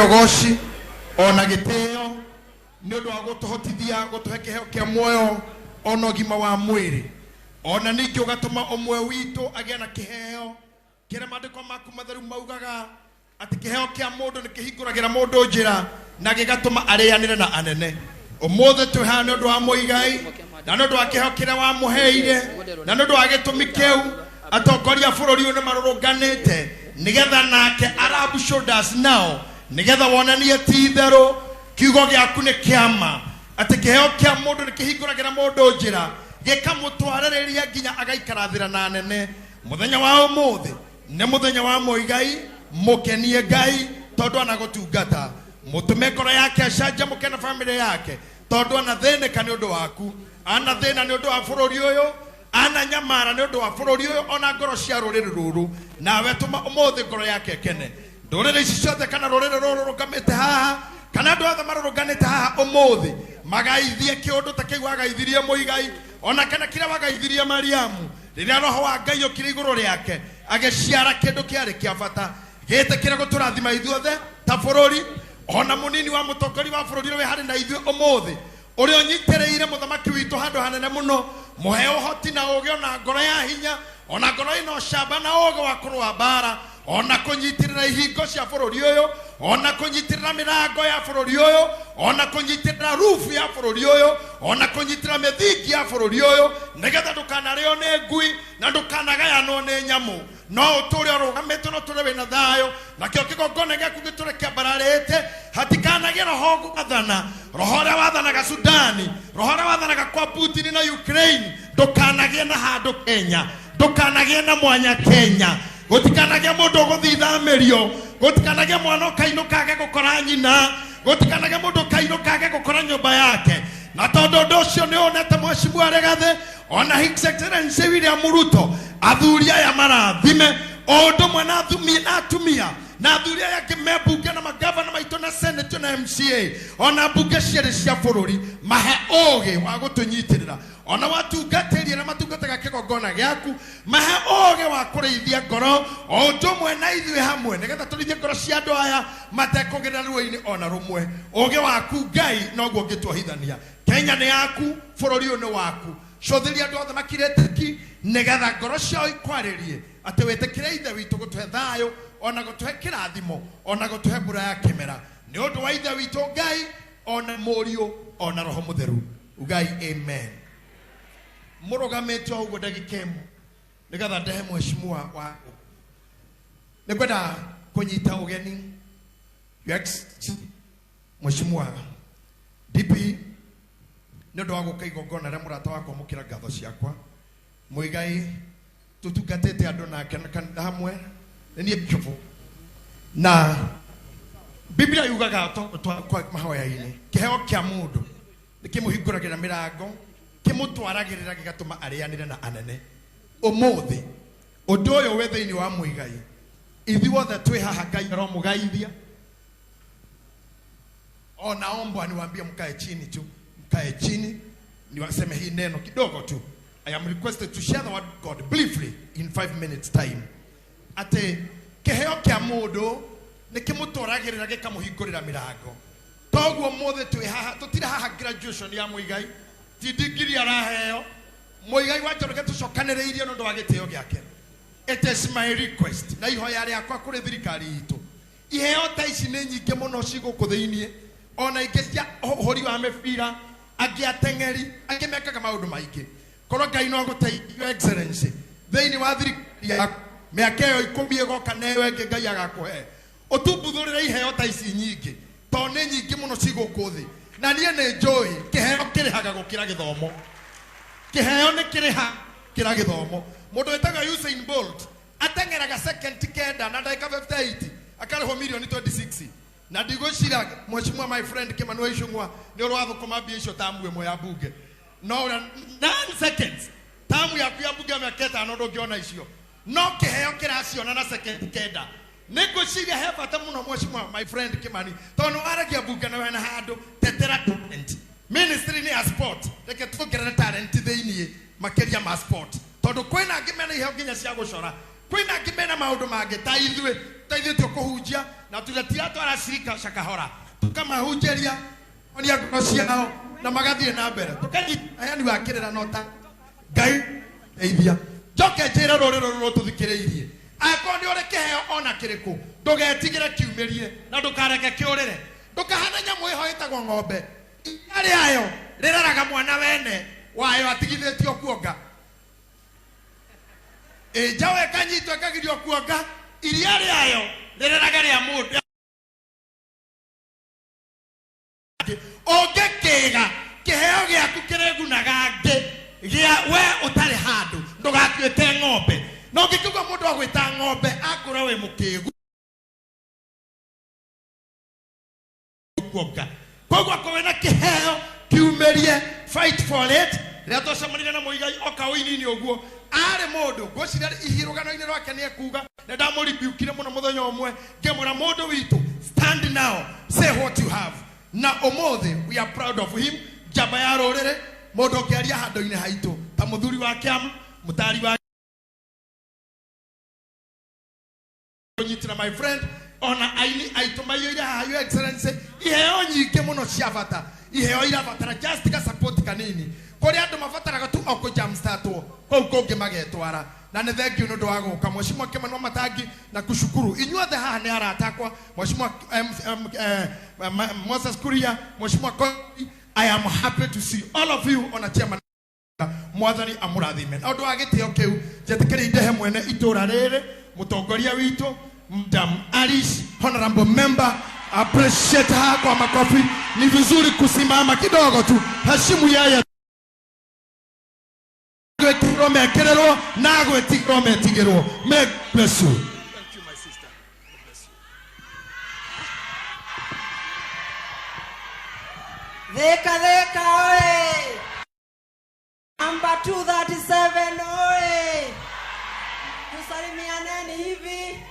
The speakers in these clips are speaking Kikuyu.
Ũgoci ona gĩtĩo nĩ ũndũ wa gũtũhotithia gũtũhe kĩheo kĩa muoyo ona ũgima wa mwĩrĩ, ona ningĩ ũgatũma ũmwe witũ agĩe na kĩheo kĩrĩa maandĩko maku matheru maugaga atĩ kĩheo kĩa mũndũ nĩ kĩhingũragĩra mũndũ njĩra na gĩgatũma arĩanĩre na anene. Ũmũthĩ twĩ haha nĩ ũndũ wa Mũigai na nĩ ũndũ wa kĩheo kĩrĩa wamũheire, na nĩ ũndũ wa gĩtũmi kĩu atongoria a bũrũri ũyũ nĩ marũrũnganĩte nĩgetha nake arab shoulders nao, nĩgetha wonanie ti itherũ kiugo gĩaku nĩ kĩama, atĩ kĩheo kĩa mũndũ nĩ kĩhingũragĩra mũndũ njĩra gĩkamũtwarĩrĩria nginya agaikarathĩra na anene. Mũthenya wa ũmũthĩ nĩ mũthenya wa Mũigai, mũkenie Ngai tondũ anagũtungata, mũtũme ngoro yake acanjamũke na bamĩrĩ yake tondũ anathĩnĩka nĩ ũndũ waku, anathĩna nĩ ũndũ wa bũrũri ũyũ, ananyamara nĩ ũndũ wa bũrũri ũyũ ona ngoro cia rũrĩrĩ rũrũ. Nawe tũma ũmũthĩ ngoro yake ĩkene. Ndũrĩrĩ ici ciothe kana rũrĩrĩ rũrũ rũrũgamĩte haha kana andũ othe marũrũnganĩte haha ũmũthĩ magaithie kĩũndũ ta kĩu wagaithirie Mũigai ona kana kĩrĩa wagaithirie Mariamu rĩrĩa roho wa Ngai ũkire igũrũ rĩake agĩciara kĩndũ kĩarĩ kĩa bata. Gĩtĩkĩre gũtũrathima ithuothe ta bũrũri, ona mũnini wa mũtongoria wa bũrũri ũrĩa wĩ harĩ na ithuĩ ũmũthĩ, ũrĩa ũnyitĩrĩire mũthamaki witũ handũ hanene mũno, mũhe ũhoti na ũũgĩ ona ngoro ya hinya, ona ngoro ĩna ũcamba na ũũgĩ wa kũrũa mbara, ona kũnyitĩrĩra ihingo cia bũrũri ũyũ, ona kũnyitĩrĩra mĩrango ya bũrũri ũyũ, ona kũnyitĩrĩra rufu ya bũrũri ũyũ, ona kũnyitĩrĩra mĩthingi ya bũrũri ũyũ, nĩgetha ndũkanarĩo nĩ ngui na ndũkanagayanwo nĩ nyamũ, no ũtũre ũrũgamĩte na ũtũre wĩna thayũ, nakĩo kĩgongona gĩaku gĩtũre kĩambararĩte. Hatikanagĩe roho gwathana, roho ũrĩa wathanaga Sudani, roho ũrĩa wathanaga kwa Putin na Ukraine, ndũkanagĩe na handũ Kenya, ndũkanagĩe na mwanya Kenya. Gũtikanagĩe mũndũ ũgũthiĩ ithamĩrio, gũtikanagĩe mwana ũkainũka age gũkora nyina, gũtikanagĩe mũndũ ũkainũka age gũkora nyũmba yake. Na tondũ ũndũ ũcio nĩ wonete Mheshimiwa Rigathĩ ona His Excellency William Ruto, athuri aya marathime o ũndũ ũmwe na na atumia na athuri aya angĩ me mbunge na magavana maitũ na senate na MCA ona mbunge cierĩ cia bũrũri, mahe ũgĩ wa gũtũnyitĩrĩra ona watungatĩri arĩa matungataga kĩgongona gĩaku, mahe ũgĩ wa kũrĩithia ngoro o ũndũ ũmwe na ithuĩ hamwe, nĩgetha tũrĩithie ngoro cia andũ aya matekũgerera ruo-inĩ ona rũmwe. Ũgĩ waku Ngai noguo ũngĩtuohithania. Kenya nĩ yaku, bũrũri ũyũ nĩ waku. Cũthĩria andũ othe makirĩte ki, nĩgetha ngoro ciao ikwarĩrie atĩ wĩtĩkĩre Ithe witũ gũtũhe thayũ ona gũtũhe kĩrathimo ona gũtũhe mbura ya kĩmera, nĩ ũndũ wa Ithe witũ Ngai ona Mũriũ ona Roho Mũtheru. Ugai amen. Mũrũgamĩte o ũguo ndagĩka ĩmwe nĩgetha ndehe mheshimiwa wa nĩ ngwenda kũnyita ũgeni Your Excellency Mheshimiwa DP nĩ ũndũ wa gũka igongona rĩa mũrata wakwa. Mũkĩra ngatho ciakwa. Mũigai tũtungatĩte andũ nake na kanitha hamwe, nĩ niĩ bishop, na Biblia yugaga kwa mahoya-inĩ kĩheo kĩa mũndũ nĩ kĩmũhingũragĩra mĩrango, kĩmũtwaragĩrĩra, gĩgatũma arĩanĩre na anene. Ũmũthĩ ũndũ ũyũ wĩ thĩinĩ wa Mũigai, ithuothe twĩ haha Ngai aromũgaithia. O naomba niwaambie mkae chini tu, mkae chini niwaseme hii neno kidogo tu. I am requested to share the word of God briefly in 5 minutes time. Atĩ kĩheo kĩa mũndũ nĩ kĩmũtwaragĩrĩra gĩkamũhingũrĩra mĩrango. Toguo mũthĩ twĩ haha, tũtirĩ haha graduation ya Mũigai, ti ndigiri araheo Mũigai wa Njoroge, tũcokanĩrĩirie nĩ ũndũ wa gĩtĩo gĩake. It is my request na ihoya rĩakwa kũrĩ thirikari itũ, iheo ta ici nĩ nyingĩ mũno ci gũkũ thĩiniĩ, ona ingĩ cia ũhũri wa mĩbira, angĩ ateng'eri, angĩ mekaga maũndũ maingĩ. Korwo Ngai no agũteithie, Your Excellency, thĩinĩ wa thirikari yaku mĩaka ĩyo 10 ĩgoka na ĩyo ĩngĩ Ngai agakũhe, ũtumbuthũrĩre iheo ta ici nyingĩ, tondũ nĩ nyingĩ mũno ci gũkũ thĩ. Na niĩ nĩ njũĩ kĩheo kĩrĩhaga gũkĩra gĩthomo. Kĩheo nĩ kĩrĩha kĩra gĩthomo. Mũndũ wĩtagwo Usain Bolt ateng'eraga second 9 na ndagĩka 58, akarĩhwo mirioni 26. Na ndigwĩciria mheshimiwa my friend Kimani wa Ichung'wa nĩ ũrĩ wathũkũma mbia icio tamu ĩmwe ya mbunge. No ũrĩa 9 seconds tamu yaku ya mbunge ya mĩaka 5 ndũngĩona icio, no kĩheo kĩraciona na second 9. Nĩ ngwĩciria he bata mũno, mheshimiwa my friend Kimani, tondũ nĩ waragia mbunge na wena handũ tetera talent. Ministry nĩ ya sport, reke tuongerere talent thĩiniĩ makĩria ma sport, tondũ kwĩna angĩ mena iheo nginya cia gũcora. Kwĩna angĩ mena maũndũ mangĩ ta ithuĩ tũteithĩtio kũhunjia na tũgatiratwara cirika cakahora tũkamahunjĩria onia ngoro ciao na magathiĩ na mbere tũkanyita heani wa kĩrĩra no ta Ngai teithia. Njoke njĩre rũrĩrĩ rũrũ rũtũthikĩrĩirie, angĩkorwo nĩ ũrĩ kĩheo ona kĩrĩkũ, ndũgetigĩre kiumĩrie na ndũkareke kĩũrĩre. Ndũkahane nyamũ ĩho ĩtagwo ng'ombe, iria rĩayo rĩreraga mwana wene wayo atigithĩtio kuonga. Ĩ njaũ ĩkanyitwo ĩkagirio kuonga, iria rĩayo rĩreraga rĩa mũndũ. Ũngĩkĩga kĩheo gĩaku kĩrĩgunaga angĩ gĩa we ũtarĩ handũ, ndũgatuĩke ng'ombe. Na ũngĩkĩigua mũndũ agwĩta ng'ombe akũra wĩ mũkĩgu kuonga. Koguo akorwo wĩna kĩheo kiumĩrie, fight for it. Rĩrĩa twacemanirie na Mũigai oka ũini-inĩ ũguo, arĩ mũndũ ngwĩciria rũgano-inĩ rwake nĩ ekuga nĩ ndamũribiukire mũno mũthenya ũmwe ngĩmwĩra mũndũ witũ, stand now, say what you have. Na ũmũthĩ we are proud of him, njamba ya rũrĩrĩ, mũndũ ũngĩaria handũ-inĩ haitũ ta mũthuri wa kĩama, mũtari wa kũnyitĩra my friend, ona aini aitũ maiyũire haha, Your Excellency, iheo nyingĩ mũno cia bata, iheo irabatara just ga support kanini kũrĩa andũ mabataraga tu o kũ jumpstartwo kũu kũngĩ magetwara. Na nĩ thank you nĩ ũndũ wa gũka Mheshimiwa Kimani Wamatangi na kushukuru inyuothe haha nĩ arata akwa, Mheshimiwa Moses Kuria, Mheshimiwa Koi, I am happy to see all of you on a chairman. Mwathani amũrathime. Na ũndũ wa gĩtĩo kĩu njetĩkĩria ndehe mwene itũra rĩrĩ, mũtongoria witũ Madam Alice, honorable member, appreciate her kwa makofi. Ni vizuri kusimama kidogo tu, heshimu yeye. Gwĩkĩrwo mekĩrĩrwo na gwĩtigĩrwo metigĩrwo. May God bless you. Thank you, my sister. God bless you. Thika, Thika, oe! Number 237, oe! Tusalimianeni hivi.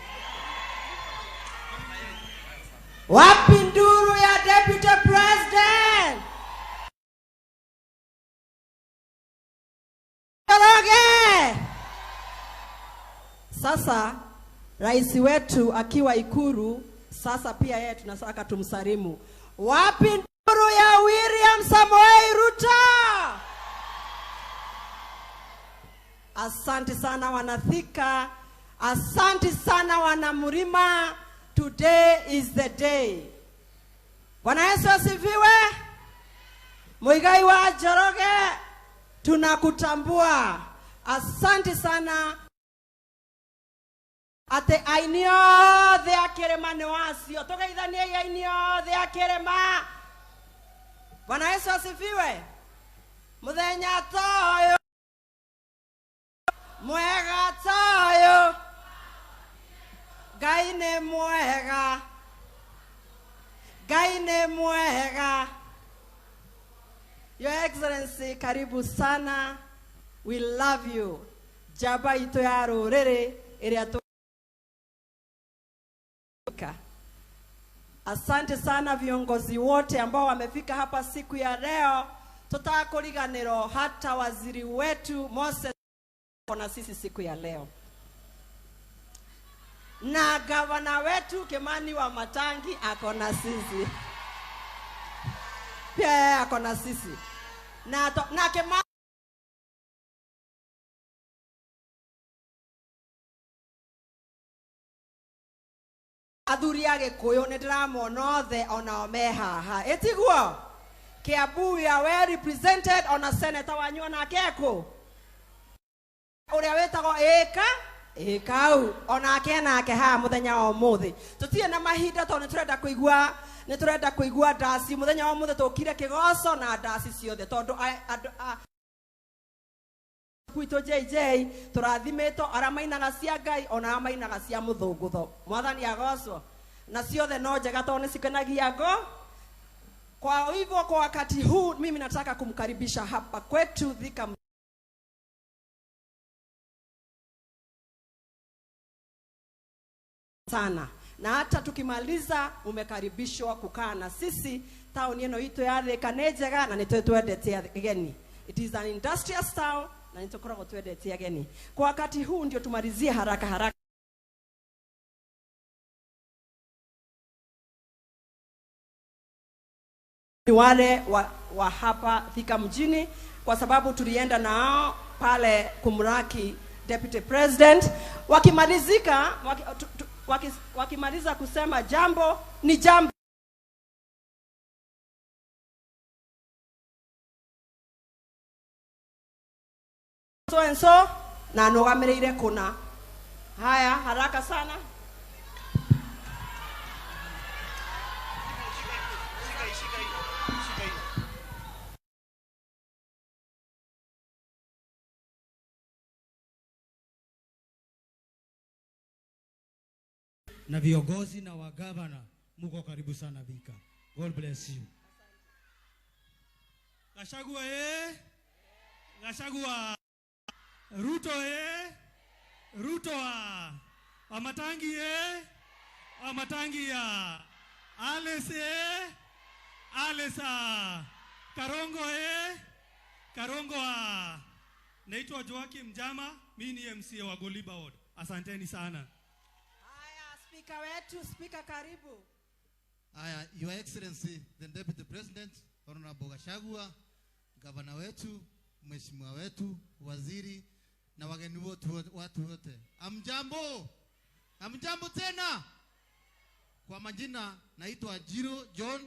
Wapi nduru ya Deputy President? Njoroge! Sasa rais wetu akiwa Ikuru, sasa pia yeye tunataka tumsalimu. Wapi nduru ya William Samoei Ruto? Asante sana wanathika, asante sana wanamlima. Today is the day. Bwana Yesu asifiwe. Muigai wa Njoroge, tunakutambua. Asante sana. Ate aini othe a kĩrĩma nĩ wacio. Tũgeithaniei aini othe a kĩrĩma. Bwana Yesu asifiwe. Mũthenya ta ũyũ, mwega ta ũyũ, Ngai nĩ mwega, Ngai nĩ mwega. Your Excellency, karibu sana. We love you. Njamba itũ ya rũrĩrĩ ĩrĩa tũ. Asante sana viongozi wote ambao wamefika hapa siku ya leo. Tutakuriganĩrwo hata waziri wetu Moses na sisi siku ya leo, na gavana wetu Kimani Wamatangi ako na sisi pia, yeye ako na sisi na, to, na Kimani athuri a Gĩkũyũ nĩ ndĩramona othe onao me haha, ĩtiguo? Kiambu we are well represented, ona senator wanyu onake ekũ ũrĩa wĩtagwo ĩka ĩkau onake nake haha mũthenya wa ũmũthĩ. Tũtirĩ na mahinda tondũ nĩ tũrenda kũigua ndaci. Mũthenya wa ũmũthĩ tũkire kĩgoco na ndaci ciothe tondũ andũ gwitũ JJ tũrathimĩtwo arĩa mainaga cia Ngai ona arĩa mainaga cia mũthũngũtho. Mwathani agocwo. Na ciothe no njega tondũ nĩ cikenagia ngo. Kwa hivyo kwa wakati huu mimi nataka kumkaribisha hapa kwetu Thika sana, na hata tukimaliza umekaribishwa kukaa na sisi. Tauni ĩno itũ ya Thika nĩ njega na nĩ twendete ageni. It is an industrious town na nĩ tũkoragwo twendete ageni. Kwa wakati huu ndio tumalizie haraka haraka. Ni wale wa hapa Thika mjini, kwa sababu tulienda nao pale kumraki Deputy President. Wakimalizika, wakimaliza kusema jambo ni jambo. So and so na nũgamĩrĩire kuna. Haya, haraka sana. Na viongozi na wagavana, muko karibu sana Thika. God bless you. Gachagua Gachagua. Ruto Ruto Wamatangi Wamatangi ya Alice Alice Karongo Karongo. Naitwa Joakim Mjama, mimi ni MCA wa Goliba Ward. Asanteni sana. Haya, speaker wetu, speaker karibu. Haya, Your Excellency the Deputy President Honorable Gachagua, governor wetu, mheshimiwa wetu, waziri na wageni wote, watu wote. Amjambo. Amjambo tena. Kwa majina naitwa Jiro John,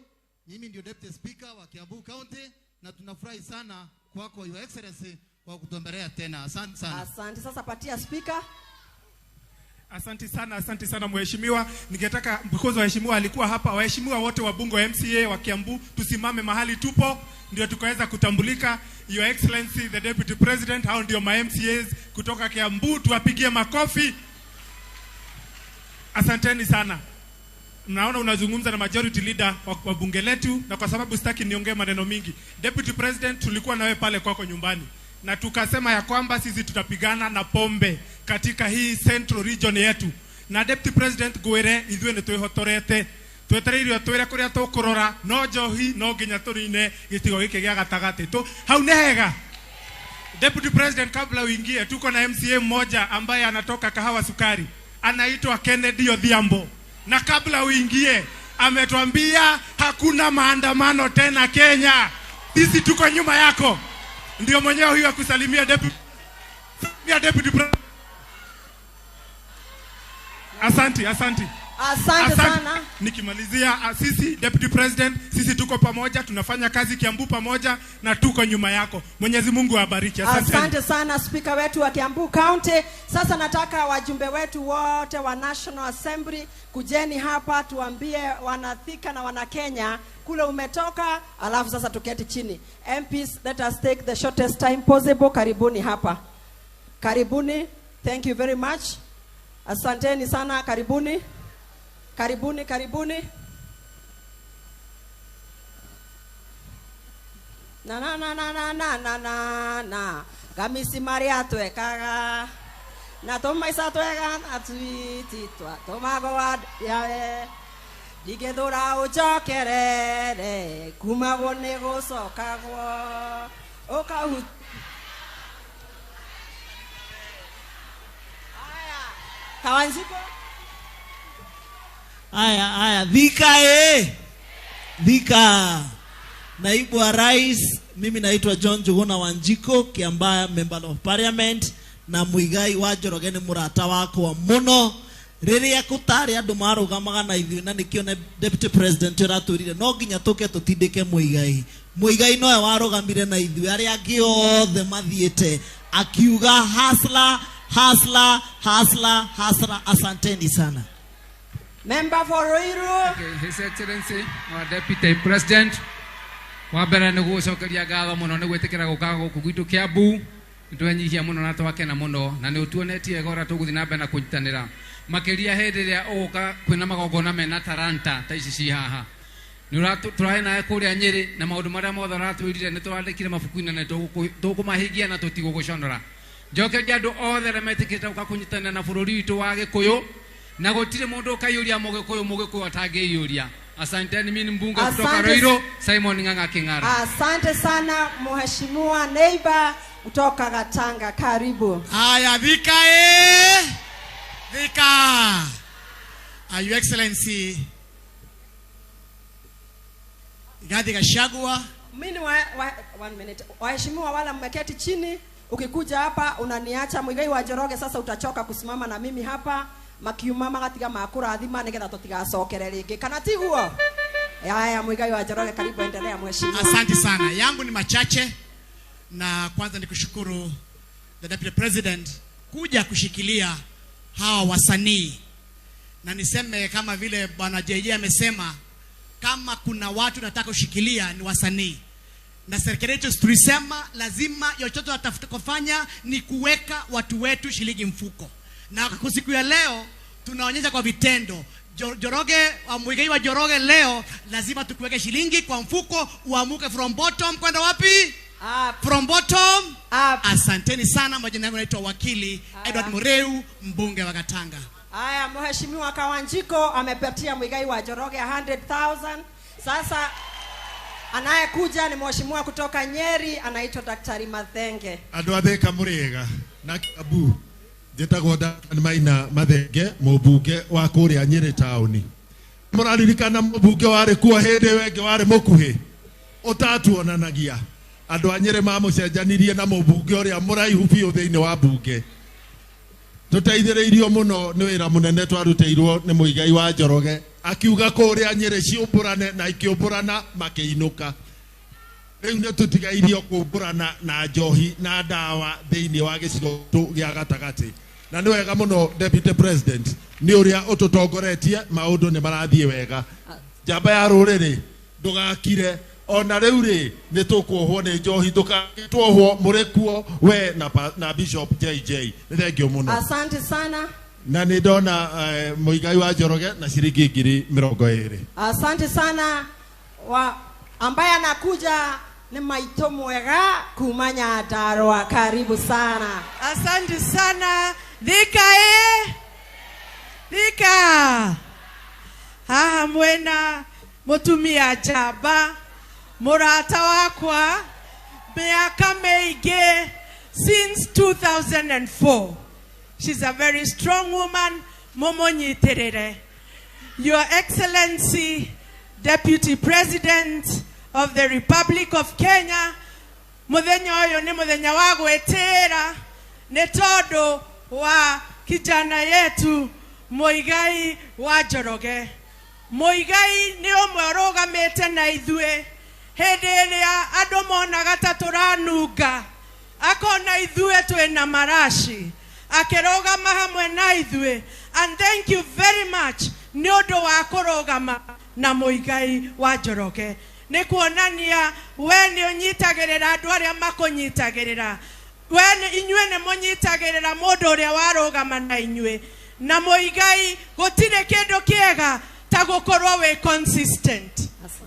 mimi ndio Deputy Speaker wa Kiambu County, na tunafurahi sana kwako Your Excellency kwa kutembelea tena. Asante sana. Asante. Sasa patia speaker. Asante sana, asante sana mheshimiwa. Ningetaka because waheshimiwa alikuwa hapa, waheshimiwa wote wa bunge wa MCA wa Kiambu tusimame mahali tupo ndio tukaweza kutambulika. Your Excellency the Deputy President, hao ndio ma MCAs kutoka Kiambu, tuwapigie makofi. Asanteni sana. Naona unazungumza na majority leader wa bunge letu, na kwa sababu sitaki niongee maneno mingi. Deputy President, tulikuwa nawe pale kwako nyumbani na tukasema ya kwamba sisi tutapigana na pombe katika hii Central Region yetu. Na Deputy President gwire ithuĩ nĩ twĩhotorete, twetereire twĩre kũrĩa tũkũrora, no njohi no nginya tũnine gĩcigo gĩkĩ gĩa gatagatĩ tu. Hau nĩ hega. Deputy President, kabla uingie, tuko na MCA mmoja ambaye anatoka Kahawa Sukari, anaitwa Kennedy Odhiambo. Na kabla uingie, ametuambia hakuna maandamano tena Kenya. Sisi tuko nyuma yako. Ndio mwenyewe huyu akusalimia Deputy President. Asante, asante. Asante sana. Nikimalizia, sisi Deputy President, sisi tuko pamoja, tunafanya kazi Kiambu pamoja na tuko nyuma yako. Mwenyezi Mungu awabariki. Asante. Asante sana speaker wetu wa Kiambu County. Sasa nataka wajumbe wetu wote wa National Assembly kujeni hapa tuambie wanathika na wana Kenya kule umetoka, alafu sasa tuketi chini. MPs, let us take the shortest time possible. Karibuni hapa. Karibuni. Thank you very much. Asanteni sana, karibuni. Karibuni, karibuni. Na na na na na na na na na. Gamisi Maria twekaga. Na tomaisa twega na twiti twa tomago wa yawe. Ndigethura ucokerere kumagwo nĩ gũcokagwo. Ũkahu. Haya. Kawanjiko. Aya, aya, Thika Thika. Naibu wa Rais, mimi naitwa John Njuguna Wanjiko, Kiambaa Member of Parliament, na Muigai wa Njoroge nĩ mũrata wakwa mũno. Rĩrĩa gũtarĩ andũ marũgamaga na ithuĩ, na nĩkĩo Deputy President ũratwĩrire no nginya tũke tũtindĩke Muigai. Muigai nowe warũgamire na ithuĩ, arĩa angĩ othe mathiĩte akiuga hasla, hasla, hasla, hasla. Asanteni sana. Member for Ruiru. Okay, His Excellency, our Deputy President, wa mbere nĩ gũcokeria ngatho mũno nĩ gwĩtĩkĩra gũka gũkũ gwitũ Kiambu. Nĩ twenyihia mũno na twakena mũno, na nĩ ũtuonetie wega ũrĩa tũgũthiĩ na mbere na kũnyitanĩra, makĩria hĩndĩ ĩrĩa ũgũka kwĩna magongona mena taranta ta ici ci haha. Nĩ tũrarĩ nawe kũrĩa Nyĩrĩ, na maũndũ marĩa mothe ũratwĩrire nĩ tũrandĩkire mabuku-inĩ na nĩ tũkũmahingia na tũtigũgũconora. Njokeria andũ othe arĩa metĩkĩrĩte gũka kũnyitanĩra na bũrũri witũ wa Gĩkũyũ, na gũtirĩ mũndũ ũkaiyũria Mũgĩkũyũ, Mũgĩkũyũ atangĩiyũria. Asanteni, mimi ni mbunge kutoka Ruiru, Simon Ng'ang'a King'ara. Asante sana mheshimiwa neighbor kutoka Gatanga, karibu. Haya, Thika Thika. Your Excellency, Rigathi Gachagua. Mimi one minute. Waheshimiwa wala mmeketi chini, ukikuja hapa unaniacha Muigai wa Njoroge, sasa utachoka kusimama na mimi hapa makiuma magatiga makurathima nigetha tutigacokere ringi, kana tiguo? Haya, Muigai wa Njoroge, karibu, endelea mheshimiwa. Asante sana. Yangu ni machache, na kwanza nikushukuru the Deputy President kuja kushikilia hawa wasanii, na niseme kama vile Bwana JJ amesema, kama kuna watu nataka kushikilia ni wasanii, na serikali yetu tulisema lazima chochote watafuta kufanya ni kuweka watu wetu shilingi mfuko, na kwa siku ya leo tunaonyesha kwa vitendo. Njoroge, Muigai wa Njoroge, leo lazima tukuweke shilingi kwa mfuko, uamuke from bottom kwenda wapi? Up. From bottom up. Asanteni sana. Majina yangu naitwa Wakili Edward Mureu, mbunge wa Gatanga. Haya, Mheshimiwa Kawanjiko amepatia Muigai wa Njoroge 100,000. Sasa anayekuja ni mheshimiwa kutoka Nyeri, anaitwa Daktari Mathenge. Andũ a Thika mũrĩega na Kiambu, njĩtagwo Daktari Maina Mathenge, mũmbunge wa kũrĩa Nyĩrĩ taũni. Mũraririkana mũmbunge warĩ kuo hĩndĩ ĩyo ĩngĩ warĩ mũkuhĩ ũtatuonanagia? Andũ a Nyĩrĩ mamũcenjanirie na mũmbunge ũrĩa mũraihu biũ thĩinĩ wa mbunge. Tũteithĩrĩirio mũno nĩ wĩra mũnene twarutĩirwo nĩ Muigai wa Njoroge, akiuga kũrĩa Nyĩrĩ ciũmbũrane, na ikĩũmbũrana makĩinũka. Rĩu nĩ tũtigairio kũmbũrana na njohi na ndawa thĩinĩ wa gĩcigo gĩa gatagatĩ, na nĩ wega mũno Deputy President nĩ ũrĩa ũtũtongoretie, maũndũ nĩ marathiĩ wega. Njamba ya rũrĩrĩ, ndũgakire ona rĩu rĩ, nĩ tũkuohwo nĩ njohi, ndũkatuohwo mũrĩ kuo we na Bishop JJ. Nĩ thengio mũno. Asante sana. Na nĩ ndona Muigai wa Njoroge na ciringi 20,000. Asante sana. Wa ambaye anakuja ni Maito Mwega kuma Nyandarua, karibu sana. Asante sana. Thika Thika haha mwena mutumia njamba, murata wakwa miaka mĩingĩ since 2004. She's a very strong woman, mũmũnyitĩrĩre. Your Excellency, Deputy President of the Republic of Kenya, muthenya ũyũ nĩ muthenya wa gwĩtĩĩra nĩ tondũ wa kijana yetu Muigai wa Njoroge. Muigai nĩ ũmwe ũrũgamĩte na ithuĩ hĩndĩ ĩrĩa andũ monaga ta tũranunga, akona ithuĩ twĩna maraci, akĩrũgama hamwe na ithuĩ. And thank you very much nĩ ũndũ wa kũrũgama na Muigai wa Njoroge. Nĩ kuonania we nĩ ũnyitagĩrĩra andũ arĩa makũnyitagĩrĩra, we nĩ inyuĩ nĩ mũnyitagĩrĩra mũndũ ũrĩa warũgama na inyuĩ. Na Muigai gũtirĩ kĩndũ kĩega ta gũkorwo wĩ consistent.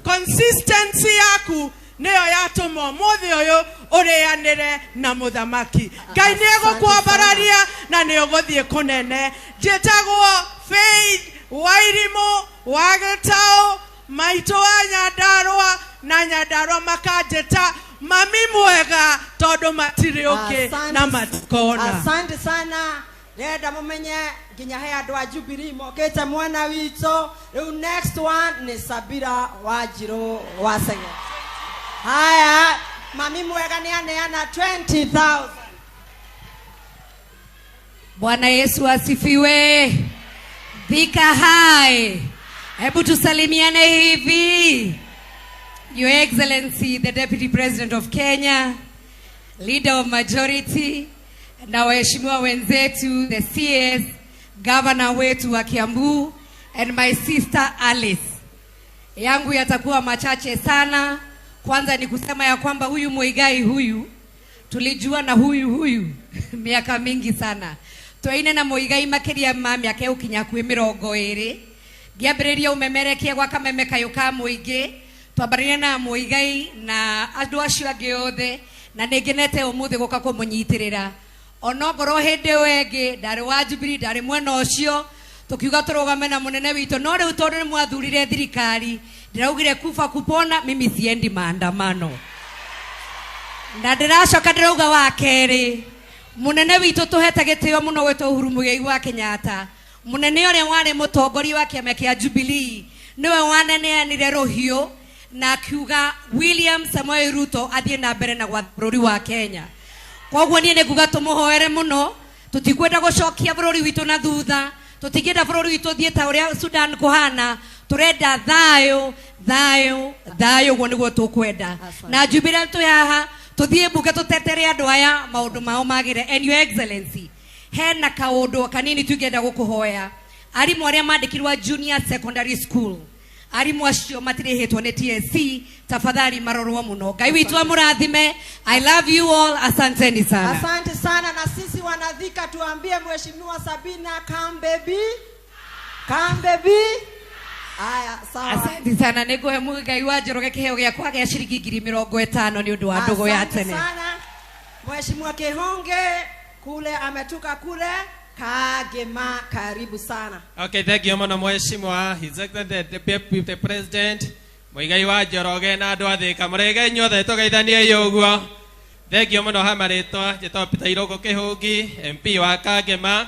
Consistency yaku nĩyo yatũma ũmũthĩ ũyũ ũrĩanĩre na mũthamaki. Ngai nĩ egũkwambararia na nĩ ũgũthiĩ kũnene. Njĩtagwo Faith Wairimũ wa Gĩtaũ, maitũ wa Nyandarũa, na Nyandarũa makanjĩta mami mwega tondũ matirĩ ũngĩ na matikona. Asante sana. Ndĩrenda mũmenye nginya he andũ a Jubilee mokĩte mwena witũ. Rĩu next one nĩ Sabira Wanjirũ wa Sege. Haya, mami mwega nĩ aneana 20,000. Bwana Yesu asifiwe. Thika hai. Hebu tusalimiane hivi. Your Excellency, the Deputy President of Kenya, Leader of Majority, na waheshimiwa wenzetu, the CS, Governor wetu wa Kiambu, and my sister Alice. Yangu yatakuwa machache sana. Kwanza ni kusema ya kwamba huyu Muigai huyu tulijua na huyu huyu miaka mingi sana. Twaine na Muigai makiria ma miaka ukinya kwi 20. Ngiambĩrĩria ũmemerekia gwa kameme kayũ ka mũingĩ, twambarĩrie na Muigai na andũ acio angĩ othe, na nĩngenete ũmũthĩ gũka kũmũnyitĩrĩra. Onongorwo hĩndĩ ĩyo ĩngĩ ndarĩ wa Jubilee, ndarĩ mwena ũcio, tukiuga tũrũgame na mũnene witũ, no rĩu tondũ nĩ mwathurire thirikari, ndĩraugire kufa kupona, mimi siendi maandamano. Na ndĩracoka ndĩrauga wa kerĩ, mũnene witũ tũhete gĩtĩo mũno gwĩtwo Uhuru Muigai wa Kenyatta, mũnene ũrĩa warĩ mũtongoria wa kĩama kĩa Jubilee, nĩwe waneneanire rũhiũ Na akiuga William Samoei Ruto athiĩ na mbere na gwatha bũrũri wa Kenya. Koguo niĩ nĩ nguga tũmũhoere mũno, tũtikwenda gũcokia bũrũri witũ na thutha, tũtingĩenda bũrũri witũ ũthiĩ ta ũrĩa Sudan kũhana, tũrenda thayũ, thayũ, thayũ, ũguo nĩguo tũkwenda. Na Jubilee twĩ haha, tũthiĩ mbunge tũtetere andũ aya maũndũ mao magĩre. And Your Excellency, hena kaũndũ kanini tũngĩenda gũkũhoya. Arimũ arĩa mandĩkirwo junior secondary school, arimũ acio matirĩhĩtwo nĩ TSC, tafadhali marorwo mũno. Ngai witũ amũrathime. I love you all, asanteni sana. Asante sana. Na sisi wanathika tuambie Mheshimiwa Sabina, come baby, come baby. Aya, sawa. Asante sana. Nĩngũhe Muigai wa Njoroge kĩheo gĩakwa gĩa ciringi 50,000 nĩ ũndũ wa ndũgũ ya Asante tene. sana. Mheshimiwa Kihonge kule ametoka kule Kagema, karibu sana. Okay, thank you muno Mheshimiwa His Excellency the Deputy President Muigai wa Njoroge na andũ a Thika mũrĩge inyuothe tũgeithanie ũguo. Thank you muno ha marĩtwa, njĩtagwo Peter Irũngũ Kĩhũngi, MP wa Kagema.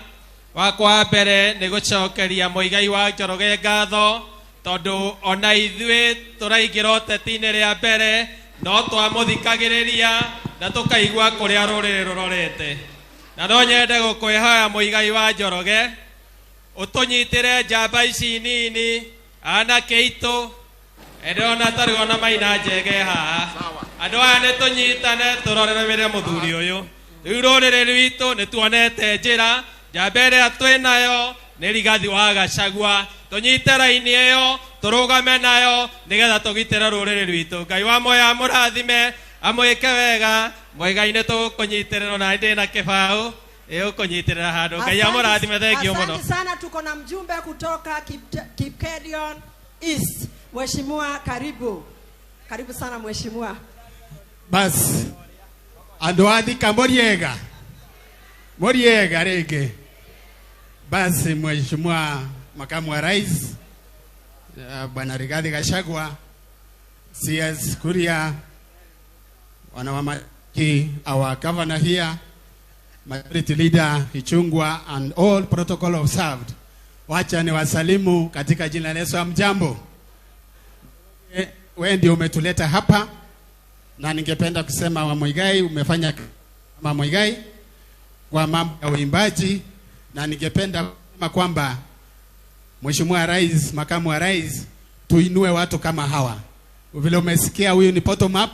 Wakwa wa mbere nĩ gũcokeria Muigai wa Njoroge ngatho tondũ ona ithuĩ tũraingĩra ũteti-inĩ rĩa mbere no twamũthikagĩrĩria na tũkaigua kũrĩa rũrĩrĩ rũrorete. Na no nyende gũkwĩhoya Muigai wa Njoroge ũtũnyitĩre njamba ici nini anake aitũ ndĩrona ta rĩu ona Maina Njege haha. Andũ aya nĩ tũnyitane tũrorere mũthuri ũyũ. Rĩu rũrĩrĩ rwitũ nĩ tuonete njĩra, njamba ĩrĩa twĩnayo nĩ Rigathi wa Gachagua. Tũnyite raini ĩyo tũrũgame nayo nĩgetha tũgitĩre rũrĩrĩ rwitũ. Ngai wa muoyo amũrathime, amwĩke wega. Muigai nĩ tũgũkũnyitĩrĩra na ndĩ na kĩbaũ ĩgũkũnyitĩrĩra handũ. Ngai amũrathime, thank you mũno. Asante sana. Tuko na mjumbe kutoka Kipkelion East. Mheshimiwa, karibu. Karibu sana mheshimiwa. Bas, andũ a Thika mũriega, mũriega rĩngĩ. Basi Mheshimiwa Makamu wa Rais, Bwana Rigathi Gachagua, CS Kuria, wanawamaki, our governor here, Majority Leader Ichung'wah, and all protocol observed. Wacha ni wasalimu katika jina la Yesu. Hamjambo? Wewe ndio umetuleta hapa, na ningependa kusema wa Muigai, umefanya kama Muigai kwa mambo ya uimbaji, na ningependa kusema kwamba Mheshimiwa Rais, Makamu wa Rais, tuinue watu kama hawa. Vile umesikia huyu ni bottom up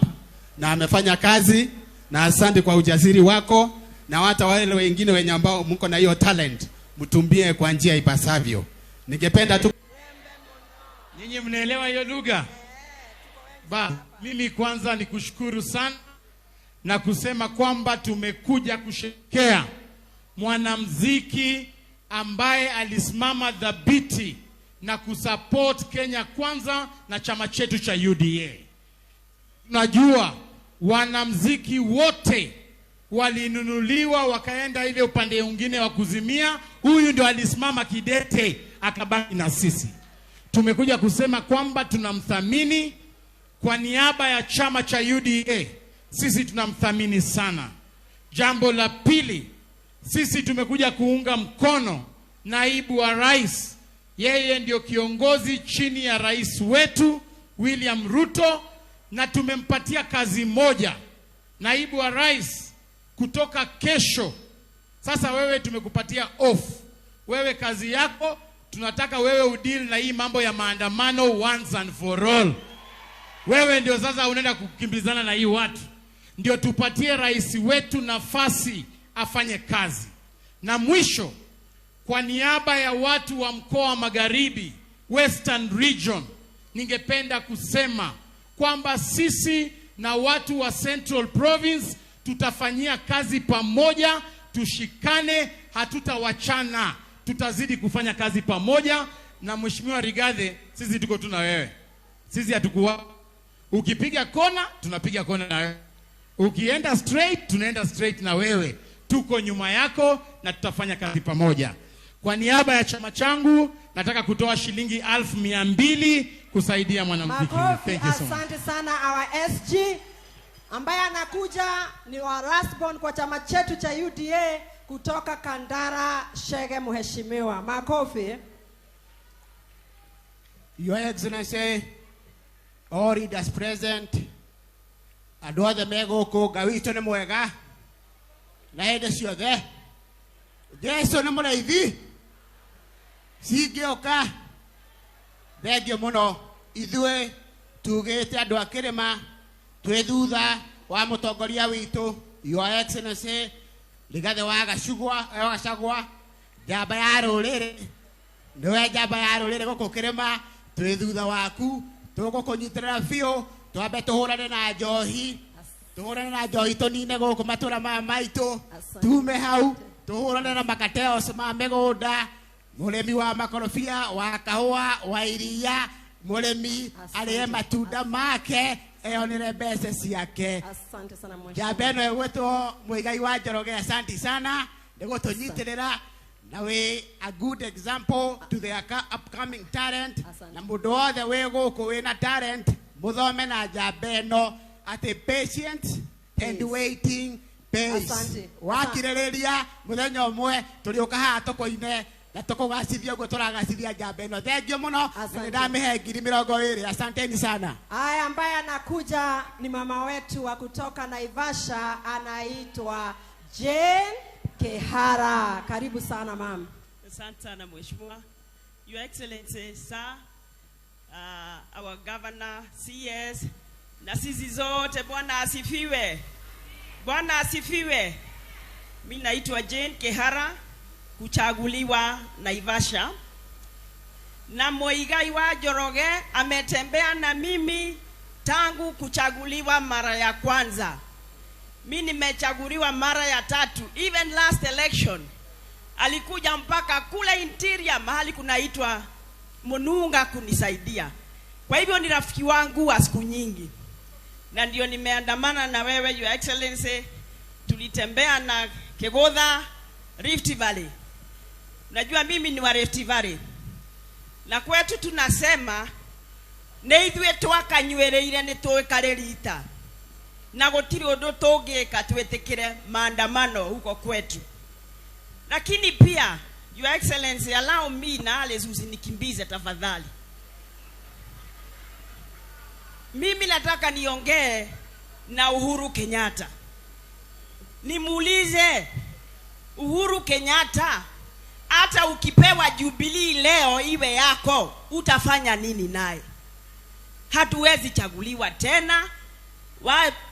na amefanya kazi, na asante kwa ujasiri wako, na hata wale wengine wenye ambao mko na hiyo talent mtumbie kwa njia ipasavyo. Ningependa tu Nyinyi mnaelewa hiyo lugha? Ba, mimi kwanza nikushukuru sana na kusema kwamba tumekuja kusherehekea mwanamuziki ambaye alisimama dhabiti na kusupport Kenya Kwanza na chama chetu cha UDA. Tunajua wanamuziki wote walinunuliwa wakaenda ile upande mwingine wa kuzimia. Huyu ndio alisimama kidete akabaki na sisi. Tumekuja kusema kwamba tunamthamini kwa niaba ya chama cha UDA. Sisi tunamthamini sana. Jambo la pili, sisi tumekuja kuunga mkono naibu wa rais. Yeye ndio kiongozi chini ya rais wetu William Ruto, na tumempatia kazi moja, naibu wa rais, kutoka kesho. Sasa wewe tumekupatia off. Wewe kazi yako tunataka wewe udeal na hii mambo ya maandamano once and for all. Wewe ndio sasa unaenda kukimbizana na hii watu. Ndio tupatie rais wetu nafasi afanye kazi. Na mwisho, kwa niaba ya watu wa mkoa wa Magharibi, Western Region, ningependa kusema kwamba sisi na watu wa Central Province tutafanyia kazi pamoja, tushikane, hatutawachana. Tutazidi kufanya kazi pamoja. Na Mheshimiwa Rigathi, sisi tuko tu na wewe. Sisi hatukuwa. Ukipiga kona, tunapiga kona na wewe. Ukienda straight, tunaenda straight na wewe. Tuko nyuma yako na tutafanya kazi pamoja. Kwa niaba ya chama changu, nataka kutoa shilingi 200,000 kusaidia mwanamuziki. Makofi, Thank you so much. asante sana our SG. Ambaye anakuja ni wa last born kwa chama chetu cha UDA kutoka Kandara Shege, mheshimiwa. Makofi. Your Excellency, All leaders present, andũ othe me gũkũ, Ngai witũ nĩ mwega na hĩndĩ ciothe. Jesu nĩ mũrĩithi cingĩũka. Thengio mũno. Ithuĩ tugĩte andũ a kĩrĩma twĩ thutha wa mũtongoria witũ, Your Excellency Rigathĩ wa Gachagua, njamba ya rũrĩrĩ. Nĩwe njamba ya rũrĩrĩ gũkũ kĩrĩma, twĩ thutha waku, tũgũkũnyitĩrĩra biũ. Twambe tũhũrane na njohi, tũhũrane na njohi, tũnine gũkũ matũra maya maitũ. Tume hau tũhũrane na makateos ma mĩgũnda, mũrĩmi wa makorobia, wa kahũa, wa iria, mũrĩmi arĩe matunda make, eyonere mbeca ciake. Asante sana mheshimiwa. Njamba ĩno ĩgwĩtwo Muigai wa Njoroge, asanti sana nĩ gũtũnyitĩrĩra na wĩ a good example to the upcoming talent, na mũndũ wothe wĩ gũkũ wĩna talent mũthome na njamba ĩno atĩ patient and waiting pays. Asante. Wakirĩrĩria mũthenya ũmwe tũrĩũka haha tũkũine na tũkũgacithia ũguo tũragacithia njamba ĩno. Thengio mũno na Asante. nĩndamĩhe 20,000. Asanteni sana. Haya, ambaye anakuja ni mama wetu wa kutoka Naivasha, anaitwa Jane Kehara. Karibu sana mama. Asante sana mheshimiwa. Your Excellency sir, our governor, CS, na sisi zote, Bwana asifiwe. Bwana asifiwe. Mimi naitwa Jane Kehara, kuchaguliwa Naivasha. Na Muigai wa Njoroge ametembea na mimi tangu kuchaguliwa mara ya kwanza. Mimi nimechaguliwa mara ya tatu. Even last election alikuja mpaka kule interior mahali kunaitwa Mununga kunisaidia. Kwa hivyo ni rafiki wangu wa siku nyingi. Na ndio nimeandamana na wewe Your Excellency. Tulitembea na Kegodha, Rift Valley. Najua mimi ni wa Rift Valley. Na kwetu tunasema nĩ ithuĩ twakanyuĩrĩire nĩ tũĩkare rita. Na gũtirĩ ũndũ tũngĩka twĩtĩkĩre maandamano huko kwetu. Lakini pia Your Excellency, allow me na Alice usinikimbize tafadhali. Mimi nataka niongee na Uhuru Kenyatta. Nimuulize Uhuru Kenyatta, hata ukipewa Jubilee leo iwe yako, utafanya nini naye? Hatuwezi chaguliwa tena.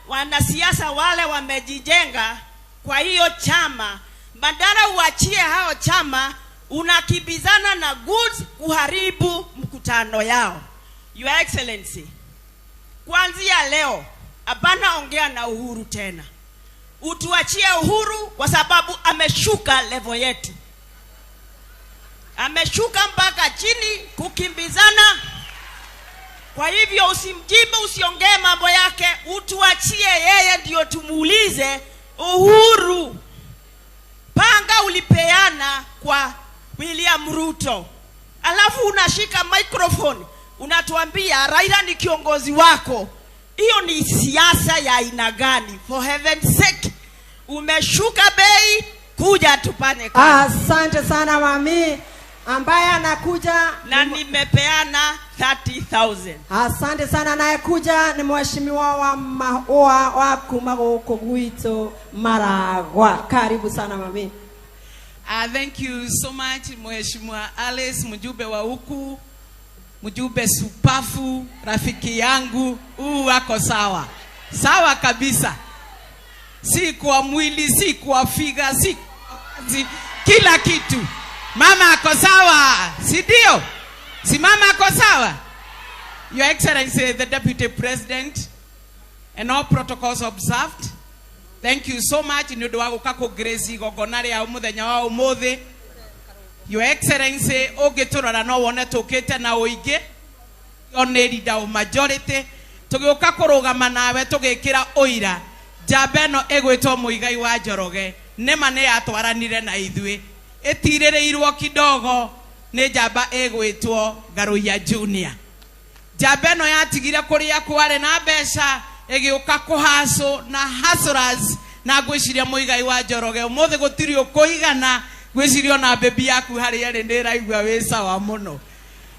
Wanasiasa wale wamejijenga kwa hiyo chama, badala uachie hao chama, unakibizana na goods kuharibu mkutano yao. Your Excellency, kuanzia leo hapana ongea na Uhuru tena. Utuachie Uhuru kwa sababu ameshuka level yetu. Ameshuka mpaka chini kukimbizana. Kwa hivyo usimjibu, usiongee mambo yake, utuachie yeye ndio tumuulize. Uhuru, panga ulipeana kwa William Ruto, alafu unashika microphone unatuambia Raila ni kiongozi wako. Hiyo ni siasa ya aina gani? For heaven's sake, umeshuka bei, kuja tupane kazi. Asante sana mami. Ambaye anakuja na nimepeana 30,000. Asante sana. Anayekuja ni mheshimiwa wa wa kuma gũkũ gwitũ Maragwa. Karibu sana mami. Thank you so much Mheshimiwa Alice, mjumbe wa huku, mjumbe supafu, rafiki yangu, huu wako sawa. Sawa kabisa. Si kwa mwili, si kwa figa, si kwa kazi, kila kitu. Mama ako sawa, si ndio? Si mama ako sawa? Your Excellency, the Deputy President, and all protocols observed. Thank you so much. Nĩ ũndũ wa gũka kũ-grace igongona rĩa mũthenya wa ũmũthĩ. Your Excellency, ũngĩtũrora no wone tũkĩte na ũingĩ, o nĩ leader of majority, tũgĩũka kũrũgama nawe tũgĩkĩra ũira. Njamba ĩno ĩgwĩtwo Muigai wa Njoroge, nĩma nĩ yatwaranire na ithuĩ, ĩtirĩrĩirwo kidogo nĩ njamba ĩgwĩtwo Ngaruiya Junior. Njamba ĩno yatigire kũrĩa kwarĩ na mbeca, ĩgĩũka kũhacũ na hustlers, na ngwĩciria Muigai wa Njoroge ũmũthĩ gũtirĩ ũkũigana, ngwĩciria ona baby yaku harĩa ĩrĩ nĩ ĩraigua wĩ sawa mũno.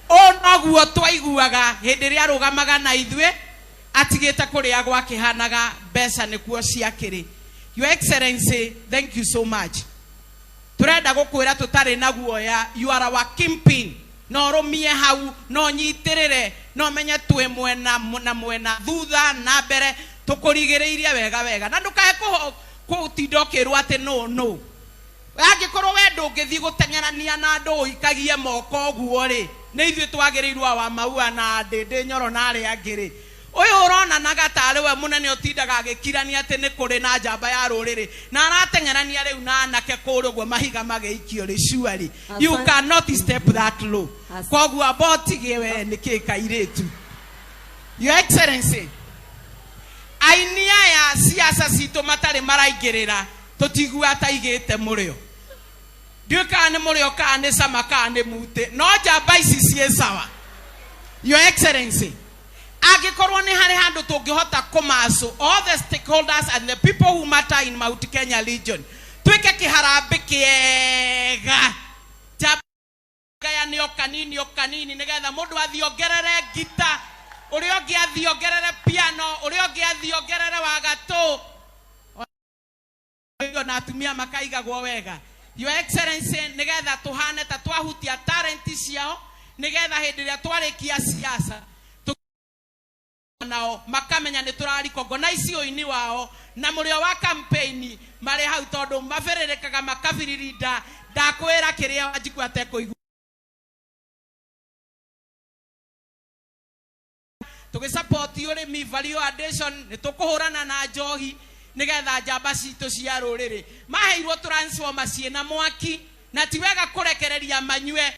Ũũ noguo twaiguaga hĩndĩ ĩrĩa arũgamaga na ithuĩ atigĩte kũrĩa gwakĩhanaga mbeca nĩkuo ciakĩrĩ. Your Excellency, thank you so much. Turenda gukwira tutari na guoya, you are our kingpin. No rumie hau, no nyitirire, no menye twi mwena na mwena, thutha na mbere, tukurigiriirie wega wega. Na ndukae kutinda ukirwo ati no no. Angikorwo we ndũngĩthiĩ gũteng'erania na andũ ũikagie moko ũguo rĩ, nĩ ithuĩ twagĩrĩirwo wa maua na Ndĩndĩ Nyoro na arĩa angĩ rĩ. Ũyũ ũronanaga tarĩ we mũnene ũtindaga agĩkirania atĩ nĩ kũrĩ na njamba ya rũrĩrĩ na arateng'erania rĩu na anake kũrĩa ũguo mahiga magĩikio rĩ, surely you cannot step that low. Koguo amba ũtige we nĩ kĩ kairĩtu. Your Excellency, aini aya siasa citũ matarĩ maraingĩrĩra tũtiguaga ta igĩte mũrĩo. Ndiũĩ kana nĩ mũrĩo kana nĩ cama kana nĩ mutĩ, no njamba ici ciĩ sawa. Your Excellency, angĩkorwo nĩ harĩ handũ tũngĩhota kũmacu all the stakeholders and the people who matter in Mount Kenya region, twĩke kĩharambĩ kĩega, njamba gayanio kanini o kanini nĩgetha mũndũ athiĩ ongerere ngita, ũrĩa ũngĩ athiĩ ongerere piano, ũrĩa ũngĩ athiĩ ongerere wagatũ, na atumia makaigagwo wega. Your Excellency, nĩgetha tũhane ta twahutia talent ciao, nĩgetha hĩndĩ ĩrĩa twarĩkia siasa nao makamenya nĩ tũraricognize ũini wao na mũrĩo wa campaign marĩ hau, tondũ mabĩrĩrĩkaga makabiririnda. Ndakwĩra kĩrĩa Wanjikũ atekũigua. Tũgĩsupport ũrĩmi, value addition, nĩ tũkũhũrana na njohi nĩgetha njamba citũ cia rũrĩrĩ maheirwo transformer ciĩna mwaki, na ti wega kũrekereria manyue.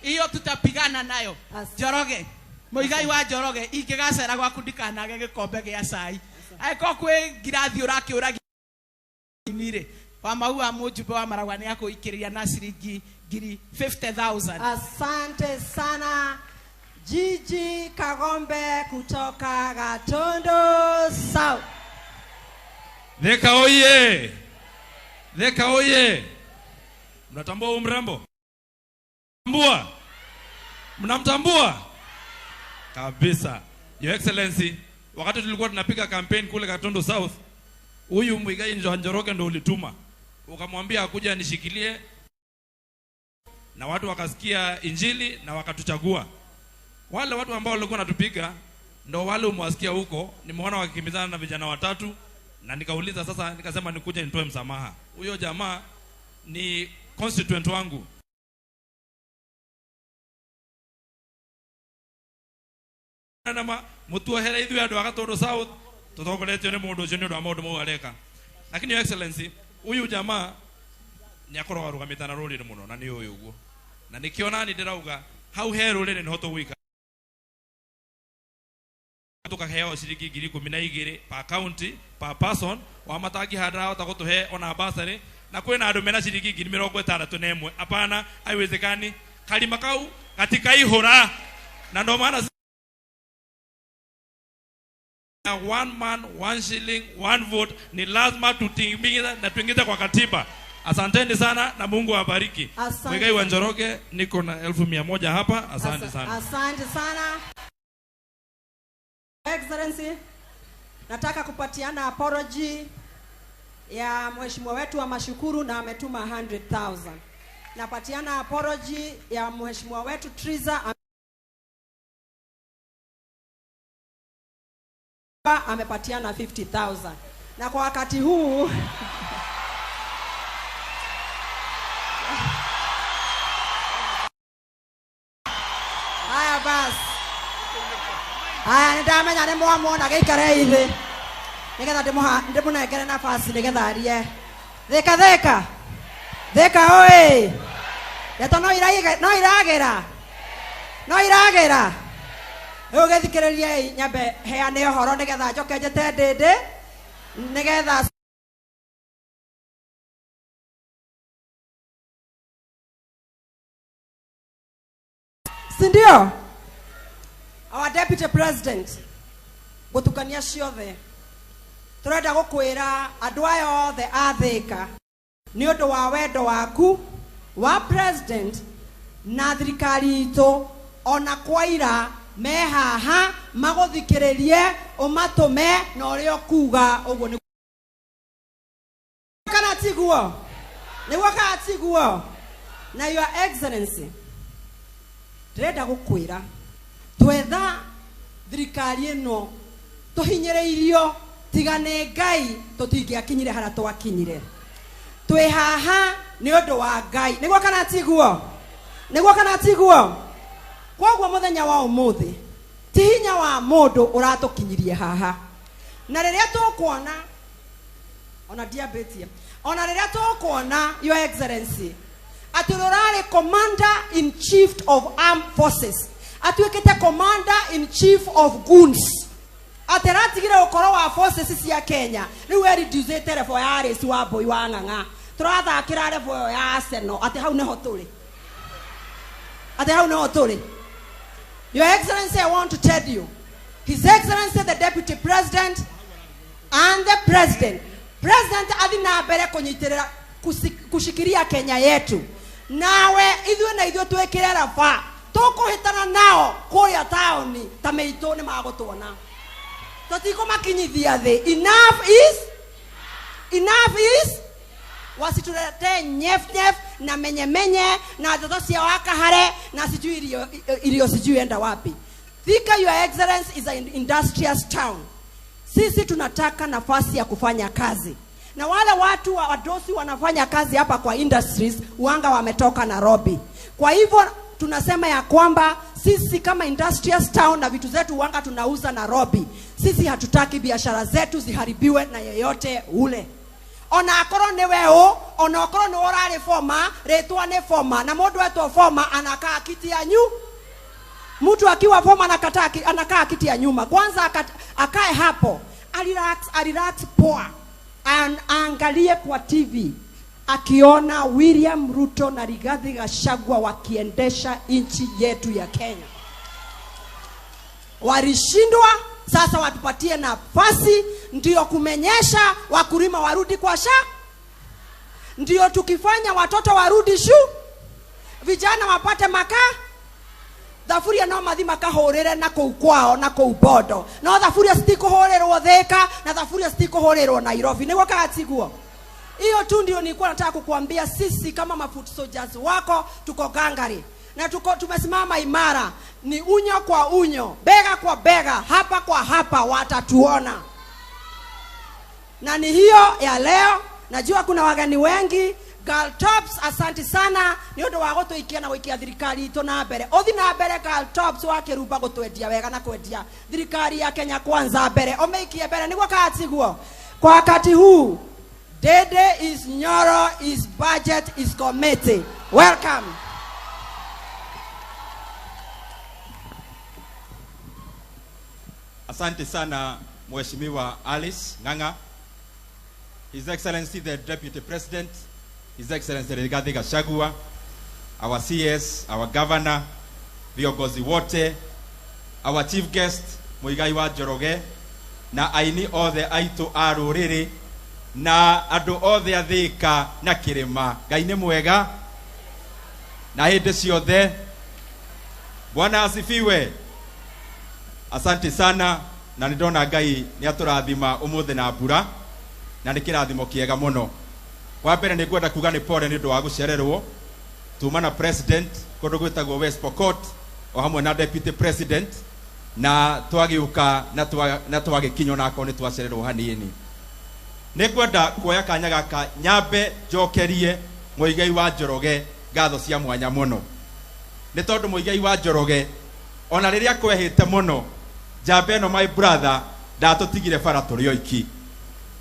Iyo tutapigana nayo. Njoroge, Muigai wa Njoroge, ingĩgacera gwaku ndikanage gĩkombe gĩa cai. Angĩkorwo kwĩ ngirathi ũrakĩũragia rĩ, wa maua mũjumbe wa Maragwa nĩ akũikĩrĩria na ciringi ngiri 50,000. Asante sana Gigi Kagombe kutoka Gatundu South. Thika oye! Thika oye! Mnatambua huyu mrembo? Mnamtambua? Mnamtambua? Kabisa. Your Excellency, wakati tulikuwa tunapiga campaign kule Gatundu South, huyu Muigai Njoroge ndo ulituma. Ukamwambia akuja anishikilie, na watu wakasikia injili na wakatuchagua. Wale watu ambao walikuwa wanatupiga ndo wale umewasikia huko, nimeona wakikimbizana na vijana watatu, na nikauliza sasa, nikasema nikuje nitoe msamaha. Huyo jamaa ni constituent wangu. Nama mutuohere ithuĩ andũ a Gatundu South tũtongoretio nĩ mũndũ ũcio nĩ ũndũ wa maũndũ mau areka. Lakini Your Excellency, huyu jamaa nĩ akoragwo arũgamĩte na rũrĩrĩ mũno, na nĩ ũĩ ũguo. Na nĩkĩo nani ndĩrauga hau he rũrĩrĩ nĩho tũgũikara. Tukaheo ciringi ngiri ikũmi na igĩrĩ per county per person, wa matangĩhanda ahota gũtũhe ona bursary, na kwĩna andũ mena ciringi ngiri mĩrongo ĩtandatũ na ĩmwe. Hapana, haiwezekani. Karima kau gatikaihũra. Na ndo maana one man, one shilling, one vote ni lazima tutimize na tuingize kwa katiba. Asanteni sana na Mungu awabariki. Asante. Muigai wa Njoroge, niko na 1,100 hapa. Asante sana. Asante sana. Excellency, nataka kupatiana apology ya mheshimiwa wetu wa Mashukuru na ametuma 100,000. Napatiana apology ya mheshimiwa wetu Triza amepatiana 50,000. Na kwa wakati huu haya basi. Haya nĩndamenya nĩ mwamwona gĩikare thĩ. Nĩgetha ndĩmũnengere nafasi nĩgetha arie. Thika thika. Thika oi. Ndeto no iragĩra. No iragĩra. Rĩu gĩthikĩrĩriei nyambe heane ũhoro nĩgetha njoke njĩte Ndĩndĩ nĩgetha si ndio? Our Deputy President gũtukania ciothe tũrenda gũkwĩra andũ aya othe a Thika Nĩ ũndũ wa wendo waku wa president na thirikari itũ, ona kwaira me haha magũthikĩrĩrie, ũmatũme na ũrĩa ũkuga ũguo nĩ kana tiguo, nĩguo kana tiguo. Na Your Excellency, ndĩrenda gũkwĩra twetha thirikari ĩno tũhinyĩrĩirio, tiga nĩ Ngai tũtingĩakinyire harĩa twakinyire. Twĩ haha nĩ ũndũ wa Ngai, nĩguo kana tiguo, nĩguo kana tiguo. Koguo mũthenya wa ũmũthĩ ti hinya wa mũndũ ũratũkinyirie haha, na rĩrĩa tũkuona ona ndiambĩtie, ona rĩrĩa tũkuona Your Excellency atĩ ũrarĩ commander in chief of armed forces atuĩkĩte commander in chief of goons, atĩ aratigire ũkoro wa forces cia Kenya, rĩu ereducĩte level ya Alice wa Mbui wa Ng'ang'a, tũrathakĩra level ĩyo ya Arsenal, atĩ hau nĩho tũrĩ, atĩ hau nĩho tũrĩ. Your Excellency, I want to tell you, His Excellency the Deputy President and the President, President athi na mbere kũnyitĩrĩra kushikiria Kenya yetu, nawe ithuĩ na ithuĩ twĩkĩre raba tũkũhĩtana nao kũrĩa taũni ta mĩitũ nĩ magũtuona, tũtikũmakinyithia thĩ. Enough is enough is wasituletee nyef nyef na menye menye na ndeto cia wakahare na sijui irio sijui enda wapi. Thika, Your Excellency, is an industrious town. Sisi tunataka nafasi ya kufanya kazi, na wale watu wa wadosi wanafanya kazi hapa kwa industries wanga wametoka Nairobi. Kwa hivyo tunasema ya kwamba sisi kama industrious town na vitu zetu wanga tunauza Nairobi, sisi hatutaki biashara zetu ziharibiwe na yeyote ule. Ona akorwo nĩ we ũ, ona akorwo nĩ ũrarĩ former, rĩtwa nĩ former, na mũndũ etwo former anakaa kiti ya nyu. Mtu akiwa former anakaa kiti ya nyuma. Kwanza akae hapo, arelax, arelax poa. Aangalie kwa TV akiona William Ruto na Rigathi Gachagua wakiendesha nchi yetu ya Kenya. Walishindwa, sasa watupatie nafasi ndio kumenyesha wakulima warudi kwa sha, ndio tukifanya watoto warudi shu, vijana wapate makaa. Thaburia no mathi makahũrĩre na kũu kwao na kũu Bondo, no thaburia citikũhũrĩrwo Thika na thaburia citikũhũrĩrwo Nairobi, nĩguo kana tiguo? Hiyo tu ndio nilikuwa nataka kukuambia. Sisi kama mafoot soldiers wako tuko gangari na tumesimama imara, ni unyo kwa unyo, bega kwa bega, hapa kwa hapa, watatuona. Na ni hiyo ya leo. Najua kuna wageni wengi. Girl Tops, asante sana ni undu wa gutuikia na guikia thirikari itu na mbere. Uthi na mbere Girl Tops wa Kiruba gutwendia wega na kwendia thirikari ya Kenya Kwanza mbere, umeikie mbere niguo kana tiguo. Kwa wakati huu Dede is Nyoro is budget is committee. Welcome. Asante sana Mheshimiwa Alice Ng'ang'a. His Excellency the Deputy President, His Excellency Rigathi Gachagua, our CS, our Governor, viongozi wote, our chief guest Muigai wa Njoroge na aini othe aitu a rũrĩrĩ na andũ othe a Thika na kĩrĩma. Ngai nĩ mwega na hĩndĩ ciothe. Bwana asifiwe. Asante sana, na nĩ ndona Ngai nĩ atũrathima ũmũthĩ na mbura, na nĩ kĩrathimo kĩega mũno. Wa mbere nĩ ngwenda kuga nĩ pole nĩ ũndũ wa gũcererwo. Tuma na president kũndũ gwĩtagwo West Pokot o hamwe na deputy president, na twagĩũka na twagĩkinywo na akorwo nĩ twacererwo hanini. Nĩ ngwenda kuoya kanya gaka nyambe njokerie Muigai wa Njoroge ngatho cia mwanya mũno, nĩ tondũ Muigai wa Njoroge ona rĩrĩa kwehĩte mũno, njamba ĩno my brother ndatũtigire bara tũrĩ oiki.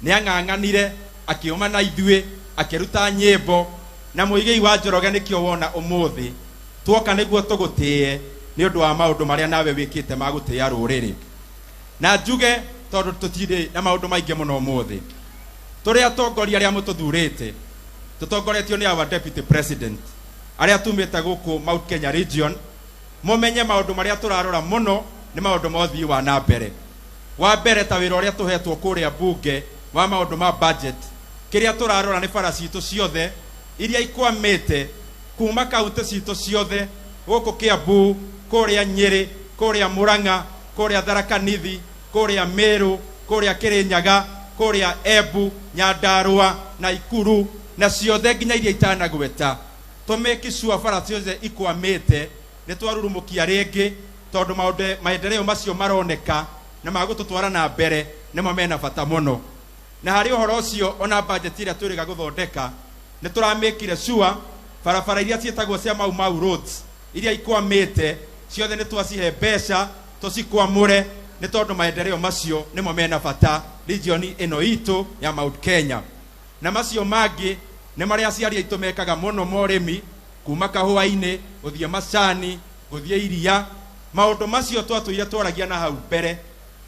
Nĩ ang'ang'anire akĩũma na ithuĩ, akĩruta nyĩmbo, na Muigai wa Njoroge nĩkĩo wona ũmũthĩ tuoka nĩguo tũgũtĩe nĩ ũndũ wa maũndũ marĩa nawe wĩkĩte ma gũtĩĩa rũrĩrĩ. Na njuge tondũ tũtirĩ na maũndũ maingĩ mũno ũmũthĩ, tũrĩ atongoria arĩa mũtũthurĩte, tũtongoretio nĩ our deputy president arĩa tumĩte gũkũ Mount Kenya region, mũmenye maũndũ marĩa tũrarora mũno nĩ maũndũ ma ũthii wa na mbere. Wa mbere ta wĩra ũrĩa tũhetwo kũrĩa bunge wa maũndũ ma budget, Kĩrĩa tũrarora nĩ bara citũ ciothe iria ikwamĩte kuma kaunti citũ ciothe gũkũ Kiambu, kũrĩa Nyĩrĩ, kũrĩa Murang'a, kũrĩa Tharaka Nithi, kũrĩa Meru, kũrĩa Kirinyaga, kũrĩa Embu, Nyandarua, Naikuru na ciothe nginya iria itanagweta. Tũmĩki sure bara ciothe ikwamĩte nĩ twarurumũkia rĩngĩ tondũ maũndũ maendeleo macio maroneka na magũtũtwara na mbere nĩmo mena bata mũno. Na harĩ ũhoro ũcio ona budget ĩrĩa twĩrĩga gũthondeka nĩ tũramĩkire sure barabara iria ciĩtagwo cia Mau Mau roads iria ikwamĩte ciothe nĩ twacihe mbeca tũcikwamũre nĩ tondũ maendeleo macio nĩmo mena bata region ĩno itũ ya Mount Kenya. Na macio mangĩ nĩ marĩa aciari aitũ mekaga mũno morĩmi kuma kahũa-inĩ gũthiĩ macani gũthiĩ iria maũndũ macio twatũire twaragia na hau mbere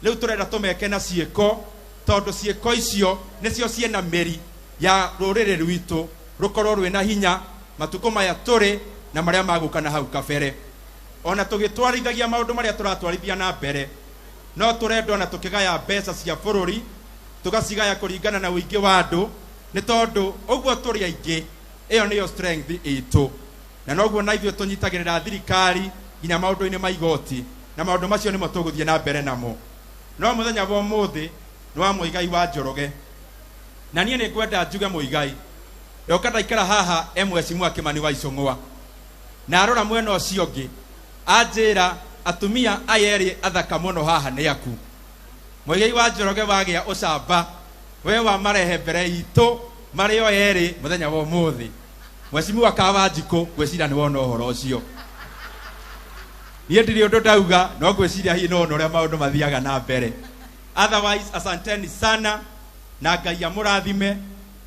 rĩu tũrenda tũmeke na ciĩko tondũ ciĩko icio nĩcio ciĩna mĩri ya rũrĩrĩ rwitũ rũkorwo rwĩna hinya matukũ maya tũrĩ na marĩa magũka na hau kabere. Ona tũgĩtwarithagia maũndũ marĩa tũratwarithia na mbere no tũrendwo na tũkĩgaya mbeca cia bũrũri tũgacigaya kũringana na ũingĩ wa andũ nĩ tondũ ũguo tũrĩ aingĩ ĩyo nĩyo strength itũ na noguo na ithuĩ tũnyitagĩrĩra thirikari nginya maũndũ-inĩ ma igoti na maũndũ macio nĩmo tũgũthiĩ na mbere namo. No mũthenya wa ũmũthĩ nĩ wa Muigai wa Njoroge na niĩ nĩ ngwenda njuge Muigai ndoka ndaikara haha e mheshimiwa Kimani wa Ichung'wa na arora mwena ũcio ũngĩ anjĩra atumia aya erĩ athaka mũno haha nĩ aku. Muigai wa Njoroge wagĩa ũcamba we wa marehe mbere itũ marĩ o erĩ mũthenya wa ũmũthĩ. Mheshimiwa Kawanjikũ ngwĩciria nĩ wona ũhoro ũcio. Niĩ ndirĩ ũndũ ndauga no ngwĩciria hihi no ũrĩa maũndũ mathiaga na mbere. Otherwise asanteni sana na Ngai amũrathime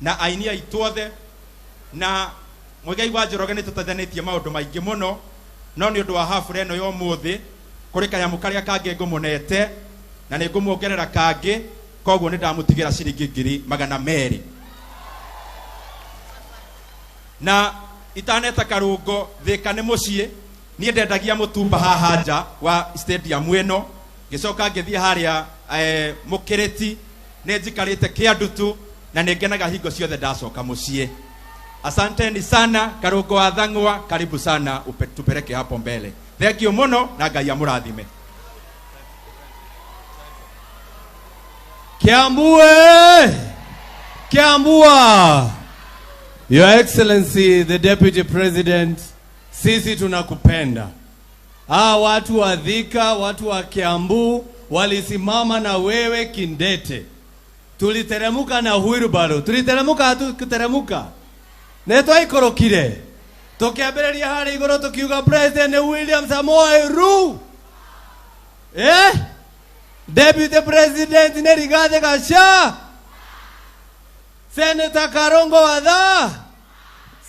na aini aitũ othe na Muigai wa Njoroge nĩ tũteithanĩtie maũndũ maingĩ mũno no nĩ ũndũ wa hafura ĩno ya ũmũthĩ kũrĩ kanyamũ karĩa kangĩ ngũmũnete na nĩ ngũmuongerera kangĩ koguo nĩ ndamũtigĩra ciringi 200,000. Na itaneta karũngo Thĩka nĩ mũciĩ niĩ ndendagia mũtumba haha nja wa stadium ĩno ngĩcoka ngĩthiĩ harĩa Mũkĩrĩti nĩ njikarĩte Kĩandutu na nĩ ngenaga hingo ciothe ndacoka mũciĩ. Asanteni sana Karũngo wa Thang'wa, karibu sana tupeleke hapo mbele. Thank you mũno na Ngai amũrathime. Kiambu! Kiambua! Your Excellency the Deputy President, sisi tunakupenda. Watu wa Thika, watu wa Kiambu walisimama na wewe kindete. Tuliteremuka na wheelbarrow, tuliteremuka hatukuteremuka. Nĩ twaikorokire. Tũkĩambĩrĩria harĩa igũrũ tũkiuga President William Samoei Ruto. Deputy President nĩ Rigathi Gachagua. Senator Karongo Wadha.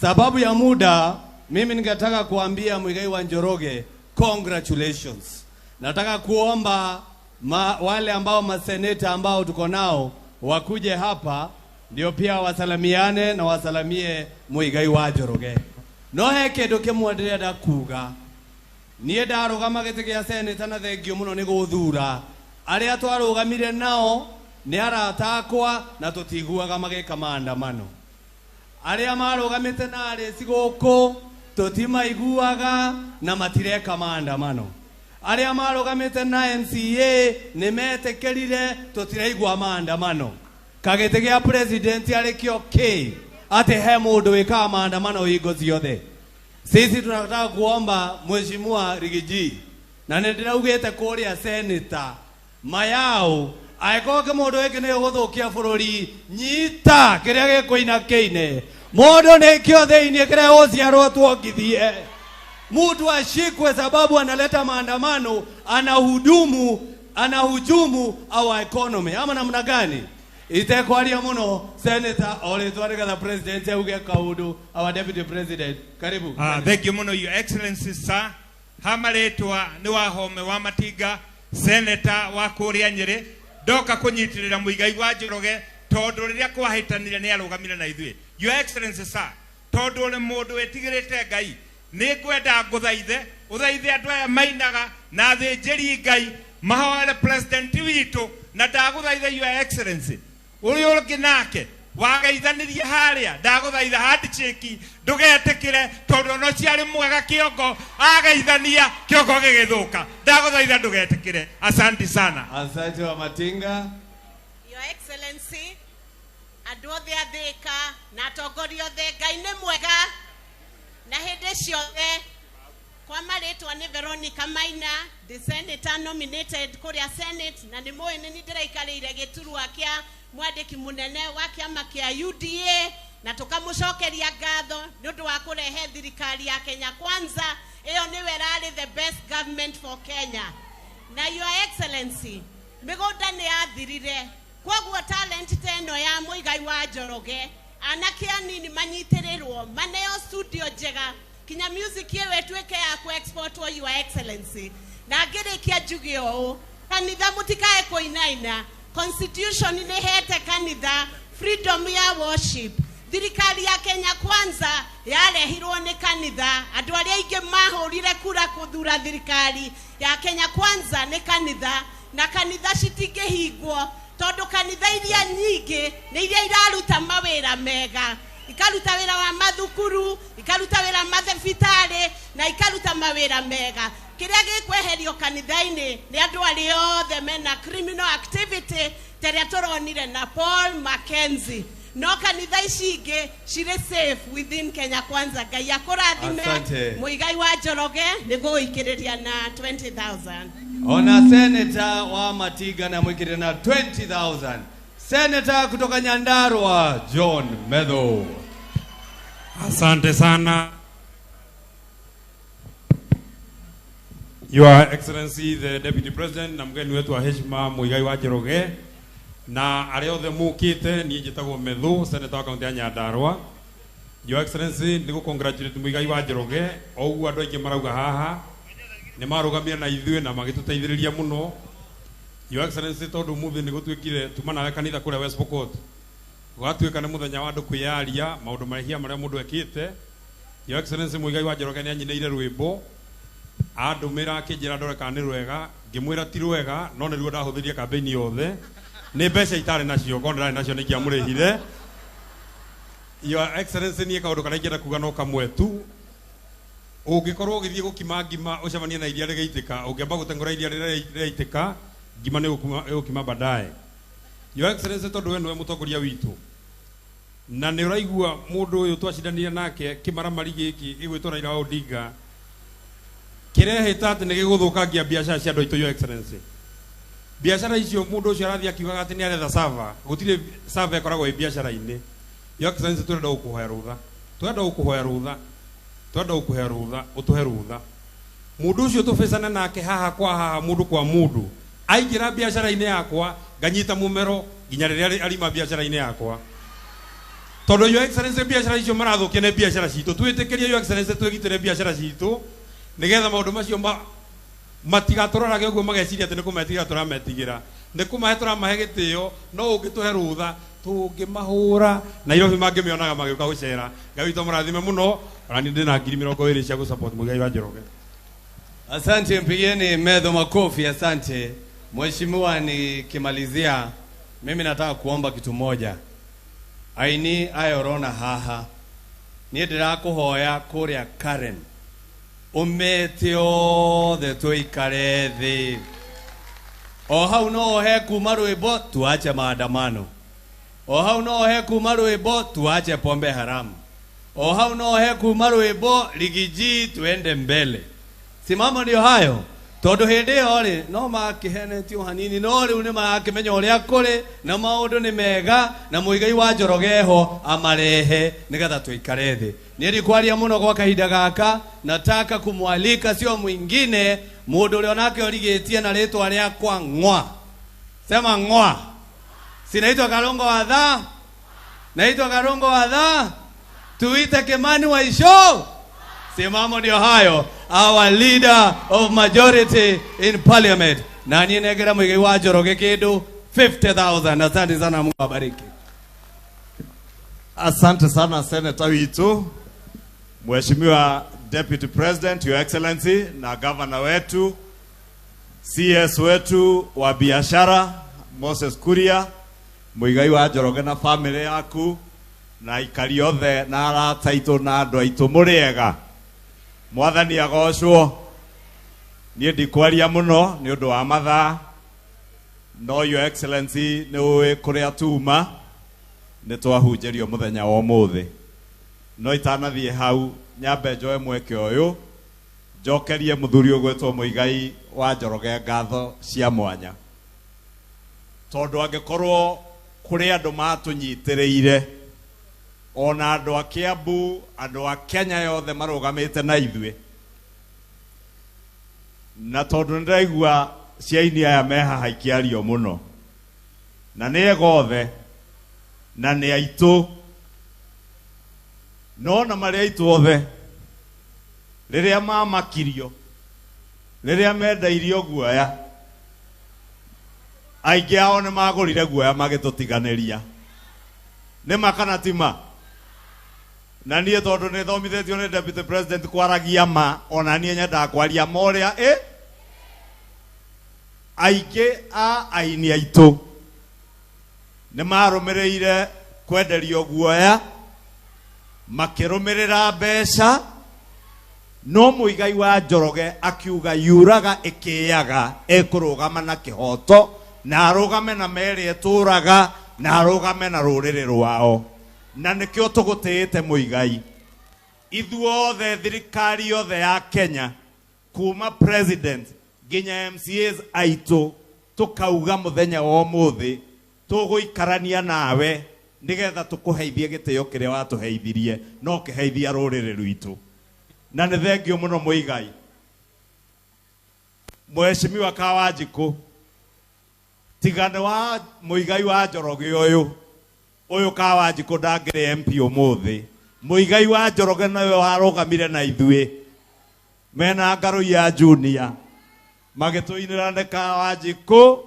Sababu ya muda, mimi ningetaka kuambia Muigai wa Njoroge, congratulations. Nataka kuomba wale ambao maseneta ambao tuko nao wakuje hapa ndio pia wasalamiane na wasalamie Muigai wa Njoroge. No he kindu kimwe ndirenda kuga. Niĩ ndarũgama gĩtĩ gĩa seneta na thengio mũno nĩ gũthura. Arĩa twarũgamire nao nĩ arata akwa na tũtiguaga magĩka maandamano. Arĩa marũgamĩte na arĩci gũkũ tũtimaiguaga na matireka maandamano. Arĩa marũgamĩte na MCA nĩ metĩkĩrire tũtiraigua maandamano. Kagĩtĩ gĩa president arĩkĩo kĩ atĩ he mũndũ wĩkaga maandamano hingo ciothe. Sisi tunataka kuomba Mheshimiwa Rigiji na nĩ ndĩraugĩte kũrĩa senator mayao angĩkorwo kĩmũndũ gĩkĩ nĩ gĩgũthũkia bũrũri nyita kĩrĩa gĩkũina kĩine mũndũ nĩkĩo thĩinĩ kĩrĩa gũciarwo tuongithie. Mtu ashikwe sababu analeta maandamano, anahujumu our economy ama namna gani? Itekwaria muno Senator oretwa nĩgetha president auge kaundu, our deputy president. Karibu. Thank you muno Your Excellency sir. Hamaretwa ni Wahome wa Matinga, senator wa kuria Nyeri, ndoka kunyitirira Muigai wa Njoroge tondu riria kwahitanire ni arugamire na ithuĩ. Your Excellency sir, tondu uri mundu wetigirite Ngai, ni ngwenda nguthaithe uthaithe andu aya mainaga na athinjiri Ngai mahoere president witu, na ndaguthaithe Your Excellency uri ũngĩ nake Wageithanirie haria ndaguthaitha handshake ndugetikire tondu no ciari mwega kiongo ageithania kiongo gigithuka ndaguthaitha ndugetikire. Asante sana. Asante wa Matinga. Your Excellency, andu othe a Thika na atongoria othe, Ngai nĩ mwega na hĩndĩ ciothe. Kwa marĩtwa nĩ Veronica Maina, the senator nominated kũrĩa Senate, na nĩ mũĩ nĩ niĩ ndĩraikarĩire gĩturwa kĩa mwandĩki mũnene wa kĩama kĩa UDA, na tũkamũcokeria ngatho nĩ ũndũ wa kũrehe thirikari ya Kenya Kwanza. Ĩyo nĩyo ĩrarĩ the best government for Kenya. Na Your Excellency, mĩgũnda nĩ yathirire, koguo talent ta ĩno ya Muigai wa Njoroge, anake anini manyitĩrĩrwo maneo studio njega kinya music ĩyo ĩtuĩke ya ku-exportwo, Your Excellency. Na ngĩrĩkia njuge ũũ, kanitha mũtikae kũinaina. Constitution nĩ hete kanitha freedom ya worship. Thirikari ya Kenya Kwanza yarehirwo nĩ kanitha. Andũ arĩa aingĩ mahũrire kura kũthura thirikari ya Kenya Kwanza nĩ kanitha, na kanitha citingĩhingwo tondũ kanitha iria nyingĩ nĩ iria iraruta mawĩra mega, ikaruta wĩra wa mathukuru, ikaruta wĩra mathibitarĩ, na ikaruta mawĩra mega. Kĩrĩa gĩkweherio kanitha-inĩ nĩ andũ arĩa othe mena criminal activity ta ĩrĩa tũronire na Paul Mackenzie. No kanitha ici ingĩ cirĩ safe within Kenya Kwanza. Ngai akũrathime. Asante. Muigai wa Njoroge nĩ ngũgũikĩrĩria na 20,000. Ona seneta wa Matiga na mwikire na 20,000. Seneta kutoka Nyandarua John Methu. Asante sana. Your Excellency the Deputy President na mgeni wetu wa heshima Muigai wa Njoroge na arĩa othe mukite, niĩ njĩtagwo Methu, seneta wa kaunti ya Nyandarua. Your Excellency, nĩ gũ-congratulate Muigai wa Njoroge o ũguo andũ aingĩ marauga haha nĩ marũgamire na ithuĩ na magĩtũteithĩrĩria mũno. Your Excellency, tondũ ũmũthĩ nĩ gũtuĩkire tuma nawe kanitha kũrĩa West Pokot, gũgatuĩka nĩ mũthenya wa andũ kwĩyaria maũndũ marĩa marĩa mũndũ ekĩte. Your Excellency, Muigai wa Njoroge nĩ anyinĩire rwĩmbo andũmĩra akĩnjĩra ndore kana nĩ rwega, ngĩmwĩra ti rwega no nĩruo ndahũthĩria campaign yothe. Nĩ mbeca itarĩ nacio, korwo ndĩrarĩ nacio nĩingĩamũrĩhire. Your Excellency, niĩ kaũndũ karĩa ingĩenda kuga no kamwe tu. Ũngĩkorwo ũgĩthiĩ gũkima ngima ũcemanie na iria rĩgĩitĩka, ũngĩamba gũteng'ũra iria rĩrĩa rĩraitĩka, ngima nĩ ĩgũkima baadaye. Your Excellency, tondũ we nĩwe mũtongoria witũ na nĩ ũraigua mũndũ ũyũ twacindanire nake kĩmaramari gĩkĩ gĩgwĩtwo Raila Odinga kĩrehĩta atĩ nĩ gĩgũthũkangia biacara cia andũ aitũ. Your Excellency, biacara icio mũndũ ũcio arathiĩ akiugaga atĩ nĩ aretha server, gũtirĩ server ĩkoragwo ĩ biacara-inĩ. Your Excellency, tũrenda gũkũhoya rũtha, tũrenda gũkũhoya rũtha, tũrenda gũkũhoya rũtha, ũtũhe rũtha. Mũndũ ũcio tũbĩcane nake haha kwa haha, mũndũ kwa mũndũ, aingĩra biacara-inĩ yakwa nganyita mũmero nginya rĩrĩa arima biacara-inĩ yakwa. Tondũ Your Excellency, biacara icio marathũkia nĩ biacara citũ. Twĩtĩkĩrie Your Excellency twĩgitĩre biacara citũ nĩgetha maũndũ macio matigatũrorage ũguo mageciria atĩ nĩ kũmetigĩra tũrametigĩra. Nĩ kũmahe tũramahe gĩtĩo, no ũngĩtũhe rũtha tũngĩmahũra Nairobi mangĩmĩonaga magĩũka gũcera. Ngai witũ amũrathime mũno. Ona niĩ ndĩna 20,000 cia gũsupport Muigai wa Njoroge. Asante, mpigieni Methu makofi. Asante Mheshimiwa. Nikimalizia, mimi nataka kuomba kitu moja. Aini aya ũrona haha, niĩ ndĩrakũhoya kũrĩa Karen ũmete othe tũikare thĩ o hau no he kuma rwĩmbo tuache maandamano, o hau no he kuma rwĩmbo tuache pombe haramu, o hau no he kuma rwĩmbo rigiji tuende mbele. Simamo ndio hayo, tondu hĩndĩ ĩyo rĩ no makĩhenetio hanini, no rĩu nĩ marakĩmenya ũrĩa kũrĩ na maũndũ nĩ mega na Muigai wa Njoroge ho amarehe nĩgetha tũikare thĩ. Niĩ ndikwaria mũno gwa kahinda gaka, nataka kumwalika sio mwingine mũndũ ũrĩa onake origĩtie na rĩtwa rĩakwa ng'wa. Sema ng'wa. Sinaitwa Karongo wa dha, naitwa Karongo wa dha, tuite Kimani wa Isho. Simamo ndio hayo, our leader of majority in parliament. Na niĩ nengera Muigai wa Njoroge kĩndũ 50,000. Asante sana, Mungu abariki. Asante sana Senator witu, Mheshimiwa Deputy President, Your Excellency, na governor wetu, CS wetu wa biashara Moses Kuria, Muigai wa Njoroge na family yaku na aikari othe na arata aitũ na andũ aitũ mũrĩ ega. Mwathani agocwo. Niĩ ndikwaria mũno nĩ ũndũ wa mathaa, no Your Excellency nĩ ũĩ kũrĩa tuma nĩ twahunjĩrio mũthenya wa ũmũthĩ. No itanathiĩ hau nyambe njoe mweke ũyũ njokerie mũthuri ũgwĩtwo Muigai wa Njoroge ngatho cia mwanya, tondũ angĩkorwo kũrĩ andũ matũnyitĩrĩire ona andũ a Kiambu, andũ a Kenya yothe marũgamĩte na ithuĩ, na tondũ nĩndĩraigua ciaini aya me haha ikĩario mũno na nĩ ega othe na nĩ aitũ, no na marĩ aitũ othe rĩrĩa mamakirio, rĩrĩa mendairio guoya, aingĩ ao nĩ magũrire guoya magĩtũtiganĩria. Nĩ ma kana ti ma? Na niĩ tondũ nĩ thomithĩtio nĩ Deputy President kwaragia ma, ona niĩ nyendaga kwaria ma ũrĩa ĩ aingĩ a aini aitũ nĩ marũmĩrĩire kwenderio guoya, makĩrũmĩrĩra mbeca, no Muigai wa Njoroge akiuga yuraga ĩkĩaga ĩkũrũgama na kĩhoto, na arũgame na merĩ ĩtũraga, na arũgame na rũrĩrĩ rwao. Na nĩkĩo tũgũtĩĩte Muigai. Ithuothe thirikari yothe ya Kenya kuma president nginya MCAs aitũ tũkauga mũthenya wa ũmũthĩ tũgũikarania nawe nĩgetha tũkũheithie gĩtĩo kĩrĩa watũheithirie no kĩheithia rũrĩrĩ rwitũ. Na nĩ thengio mũno Muigai. Mheshimiwa Kawanjikũ, tiga nĩ wa Muigai wa Njoroge ũyũ, ũyũ Kawanjikũ ndangĩrĩ MP ũmũthĩ. Muigai wa Njoroge nowe warũgamire na ithuĩ mena Ngarũi ya Junior magĩtũinĩra nĩ Kawanjikũ,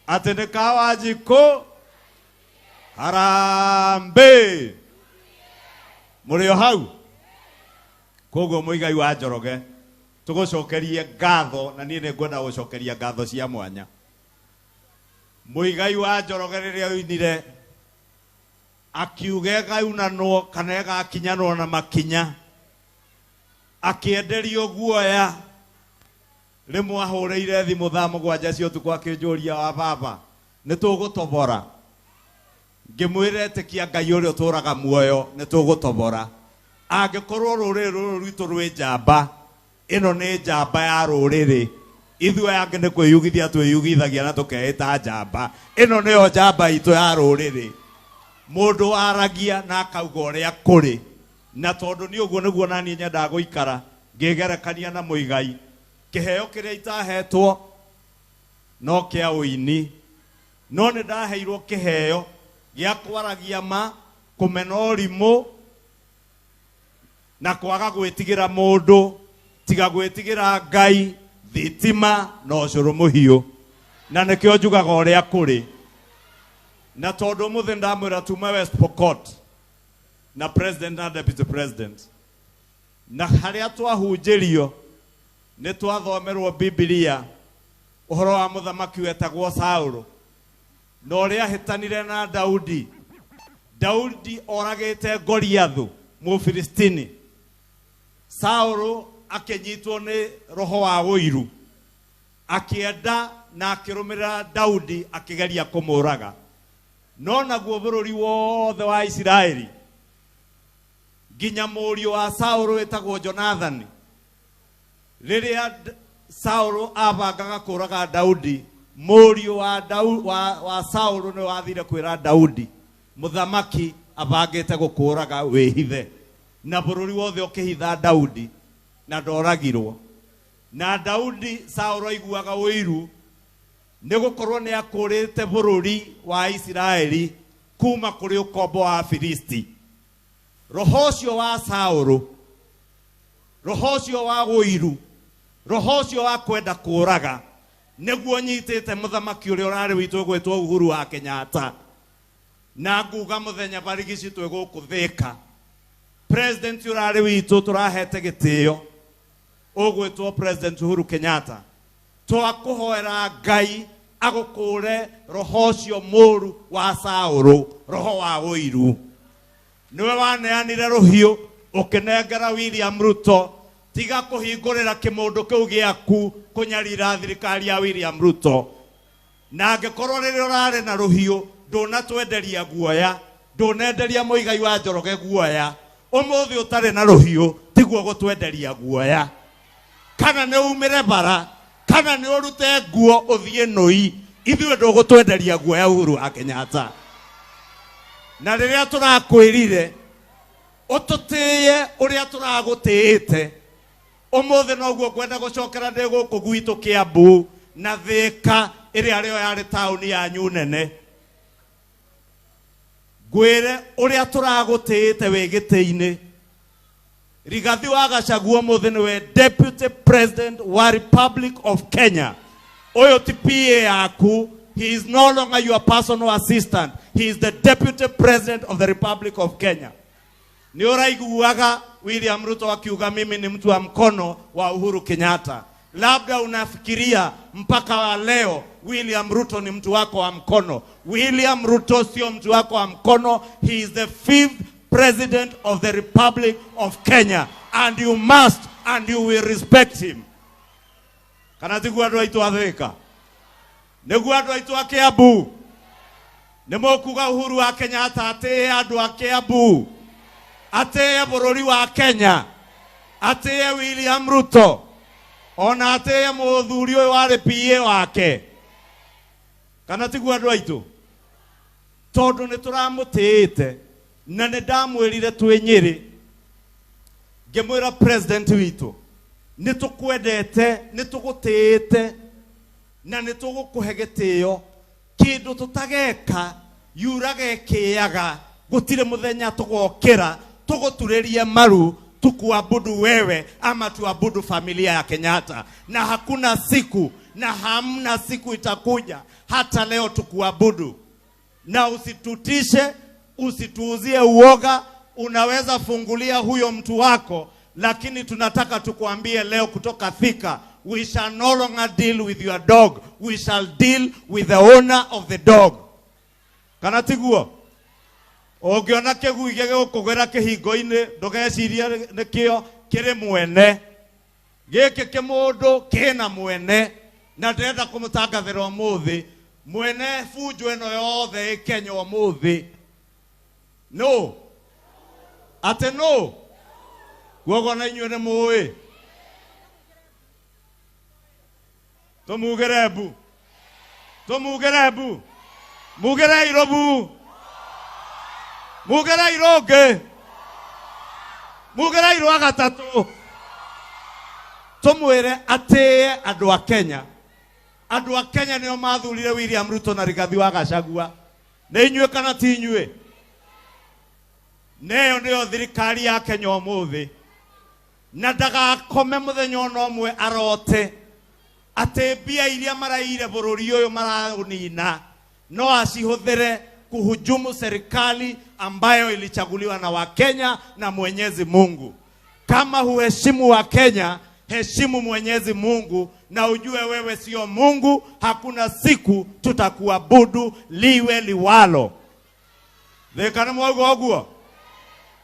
atĩ nĩ Kawanjikũ harambee. Mũrĩ o hau? Koguo Muigai wa Njoroge tũgũcokerie ngatho, na niĩ nĩngwenda gũcokeria ngatho cia mwanya. Muigai wa Njoroge rĩrĩa oinire akiuga ĩgaunanwo kana ĩgakinyanwo na makinya, akĩenderio guoya. Rĩmwe ahũrĩire thimũ thaa 7 cia ũtukũ akĩnjũria, wa baba nĩ tũgũtobora? Ngĩmwĩra ĩtĩkia Ngai ũrĩa ũtũraga muoyo, nĩ tũgũtobora. Angĩkorwo rũrĩrĩ rũrũ rwitũ rwĩ njamba, ĩno nĩ njamba ya rũrĩrĩ. Ithuĩ aya angĩ nĩ kwĩyugithia twĩyugithagia na tũkeĩta njamba. Ĩno nĩyo njamba itũ ya rũrĩrĩ. Mũndũ waragia na akauga ũrĩa kũrĩ. Na tondũ nĩ ũguo nĩguo naniĩ nyendaga gũikara ngĩgerekania na Muigai. Kĩheo kĩrĩa itahetwo no kĩa ũini, no nĩ ndaheirwo kĩheo gĩa kwaragia ma, kũmena ũrimũ na kwaga gwĩtigĩra mũndũ, tiga gwĩtigĩra Ngai, thitima na ũcũrũ mũhiũ. Na nĩkĩo njugaga ũrĩa kũrĩ. Na tondũ ũmũthĩ ndamwĩra tuma West Pokot na president na deputy president, na harĩa twahunjĩrio nĩ twathomerwo Bibilia ũhoro wa mũthamaki wetagwo Saũlũ na ũrĩa ahĩtanire na Daudi. Daudi oragĩte Goliathu Mũfilistini. Saũlũ akĩnyitwo nĩ roho wa ũiru, akĩenda na akĩrũmĩrĩra Daudi akĩgeria kũmũraga. No naguo bũrũri wothe wa Isiraeli nginya mũriũ wa Saũlũ wĩtagwo Jonathani, rĩrĩa Saũlũ abangaga kũraga Daudi, mũriũ wa Saũlũ nĩ wathire kwĩra Daudi, mũthamaki abangĩte gũkũraga wĩhithe. Na bũrũri wothe ũkĩhitha Daudi na ndoragirwo. Na Daudi Saũlũ aiguaga ũiru nĩ gũkorwo nĩ akũrĩte bũrũri wa Isiraeli kuma kũrĩ ũkombo wa Afilisti. Roho ũcio wa Saũlũ, roho ũcio wa ũiru, roho ũcio wa kwenda kũraga nĩguo nyitĩte mũthamaki ũrĩa ũrarĩ witũ ũgwĩtwo Uhuru wa Kenyatta. Na nguga mũthenya barigici twĩ gũkũ Thĩka, president ũrarĩ witũ tũrahete gĩtĩo ũgwĩtwo President Uhuru Kenyatta, twakũhoera Ngai Agũkũre roho ũcio mũru wa Saũlũ, roho wa ũiru. Nĩwe waneanire rũhiũ ũkĩnengera William Ruto. Tiga kũhingũrĩra kĩmũndũ kĩu gĩaku kũnyarira thirikari ya William Ruto. Na angĩkorwo rĩrĩa ũrarĩ na rũhiũ ndũnatwenderia guoya, ndũnenderia Muigai wa Njoroge guoya, ũmũthĩ ũtarĩ na rũhiũ tiguo gũtwenderia guoya. Kana nĩ umĩre bara, kana nĩ ũrute nguo ũthiĩ nũi, ithuĩ ndũgũtwenderia guoya Uhuru wa Kenyatta. Na rĩrĩa tũrakwĩrire ũtũtĩĩe ũrĩa tũragũtĩĩte, ũmũthĩ noguo ngwenda gũcokera ndĩ gũkũ gwitũ Kiambu na Thika ĩrĩa rĩo yarĩ taũni yanyu nene, ngwĩre ũrĩa tũragũtĩĩte wĩ gĩtĩ-inĩ. Rigathi wa Gachagua ũmũthĩ nĩwe Deputy President wa Republic of Kenya. Ũyũ ti PA yaku. He is no longer your personal assistant. He is the Deputy President of the Republic of Kenya. Nĩ ũraiguaga William Ruto akiuga mimi ni mtu wa mkono wa Uhuru Kenyatta. Labda unafikiria mpaka wa leo William Ruto ni mtu wako wa mkono. William Ruto sio mtu wako wa mkono. He is the 5th President of the Republic of Kenya, and you must and you will respect him. Kana tiguo andũ aitũ a Thika? Nĩguo andũ aitũ a Kiambu? Nĩ mũkuga Uhuru wa Kenyatta atĩĩe andũ a Kiambu, atĩĩe bũrũri wa Kenya, atĩĩe William Ruto, ona atĩĩe mũthuri ũyũ warĩ PA wake? Kana tiguo andũ aitũ? Tondũ nĩ tũramũtĩĩte na nĩ ndamwĩrire twĩ Nyĩrĩ, ngĩmwĩra president witũ nĩ tũkwendete, nĩ tũgũtĩĩte na nĩ tũgũkũhe gĩtĩo. Kĩndũ tũtageka yuraga ĩkĩaga, gũtirĩ mũthenya tũgokĩra tũgũturĩrie maru tukuabudu wewe ama tuabudu familia ya Kenyatta. Na hakuna siku na hamna siku itakuja hata leo tukuabudu. Na usitutishe, usituuzie uoga. Unaweza fungulia huyo mtu wako, lakini tunataka tukuambie leo kutoka Thika, we shall no longer deal with your dog, we shall deal with the owner of the dog. Kana tiguo? Ũngĩona kĩgui gĩgũkũgĩra kĩhingo-inĩ ndũgecirie nĩkĩo kĩrĩ mwene. Gĩkĩ kĩmũndũ kĩna mwene, na ndĩrenda kũmũtangathĩra ũmũthĩ mwene bunjo ĩno yothe ĩ Kenya ũmũthĩ. No atĩ no guogo na inyuĩ nĩ mũĩ. Tũmugĩre mbu, tũmugĩre mbu, mugĩre irũbu, mugĩre irũngĩ, mugĩre irwa gatatũ. Tũmwĩre atĩĩe andũ a Kenya. Andũ a Kenya nĩo mathurire William Ruto na Rigathi wa Gachagua. Nĩ inyuĩ kana ti inyuĩ? Neyo nĩyo thirikari ya Kenya ũmũthĩ. Na ndagakome mũthenya ona ũmwe arote atĩ mbia iria maraire bũrũri ũyũ maraũnina no acihũthĩre kuhujumu serikali ambayo ilichaguliwa na Wakenya na Mwenyezi Mungu. Kama huheshimu Wakenya, heshimu Mwenyezi Mungu na ujue wewe sio Mungu. Hakuna siku tutakuabudu liwe liwalo. Thika nĩ mwauga ũguo?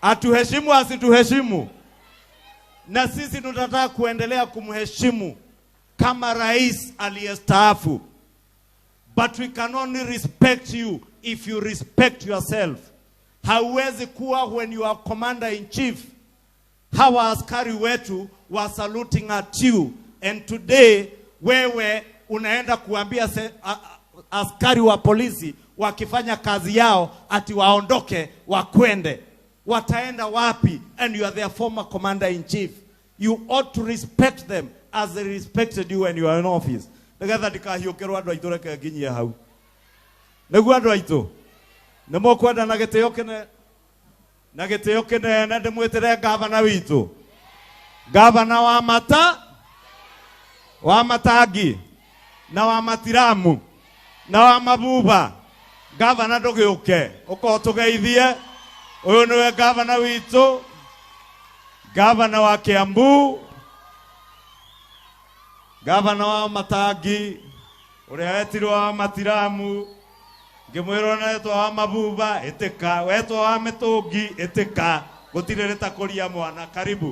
Atuheshimu asituheshimu, na sisi tunataka kuendelea kumheshimu kama rais aliyestaafu. But we can only respect you if you respect yourself. Hauwezi kuwa when you are commander in chief, hawa askari wetu were saluting at you, and today wewe unaenda kuambia askari wa polisi wakifanya kazi yao ati waondoke wakwende. Wataenda wapi? And you are their former commander in chief. You ought to respect them as they respected you when you are in office. Nigetha ndikahiũkĩrwo andũ aitũ, reke nginyie hau. Nĩguo andũ aitũ nĩ mũkwenda na gĩtĩo kĩnene, na gĩtĩo kĩnene ndĩmwĩtĩre gavana witũ, gavana wa mata wa matangi na wa matiramu na wa mabuba. Gavana ndũgĩũke ũkorwo tũgeithie. Ũyũ nĩwe gavana witũ, gavana wa Kiambu, gavana wa Matangi, Ũrĩa wetirwo wa matiramu ngĩmwĩrwo wetwo wa mabuba ĩtĩka, wetwo wa mĩtũngi ĩtĩka, gũtirĩ rĩtakũria mwana. Karibu.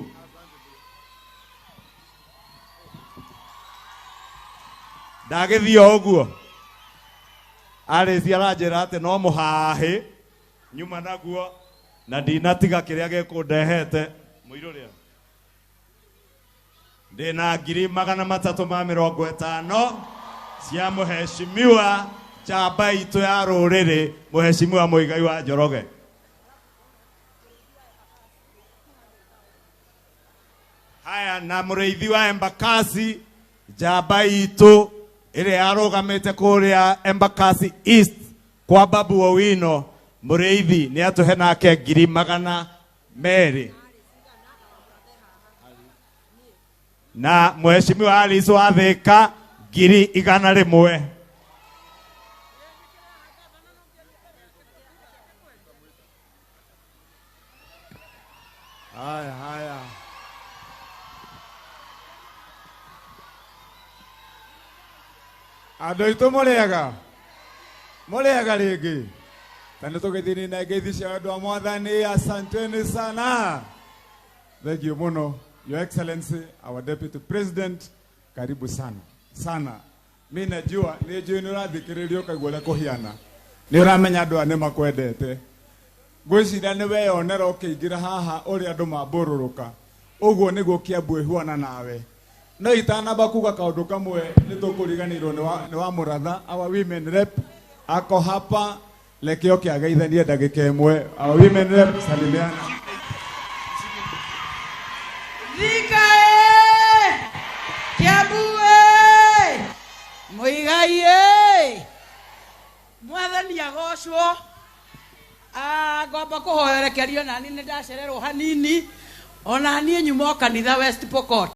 Ndagĩthiĩ o ũguo arĩci aranjĩra atĩ no mũhahĩ nyuma naguo na ndinatiga kĩrĩa gĩkũndehete mũirũ rĩa ndĩna 350,000 cia mũheshimiwa njamba itũ ya rũrĩrĩ mũheshimiwa Muigai wa Njoroge. Haya, na mũrĩithi wa Embakasi njamba itũ ĩrĩa yarũgamĩte kũrĩa Embakasi East kwa Babu Owino, mũrĩithi nĩ atũhe nake 200,000. Na mũheshimiwa Alice wa Thika 100,000. Haya, haya. Andũ aitũ mũrĩega? Mũrĩega rĩngĩ? Ta nĩ tũgĩthiĩ na ngeithi cia andũ a Mwathani, asanteni sana. Thank you mũno. Your Excellency, our Deputy President, karibu sana. Sana. Mi najua, nĩ njũĩ nĩ ũrathikĩrĩria ũkaigua ũrĩa kũhiana. Nĩ ũramenya andũ aya nĩ makwendete. Ngwĩciria nĩ weyonera ũkĩingĩra haha ũrĩa andũ mambũrũrũka. Ũguo nĩguo Kiambu ĩhuana nawe. No itanamba kuga kaũndũ kamwe nĩ tũkũriganĩirwo nĩ wa Mũratha, our women rep ako hapa, reke oke ageithanie ndagĩka ĩmwe. Our women rep, salimiana. Thika ĩ! Kiambu ĩ! Muigai ĩ! Mwathani agocwo. Ngwamba kũhoya rekerio nani nĩ ndacererwo hanini ona niĩ nyuma o kanitha West Pokot.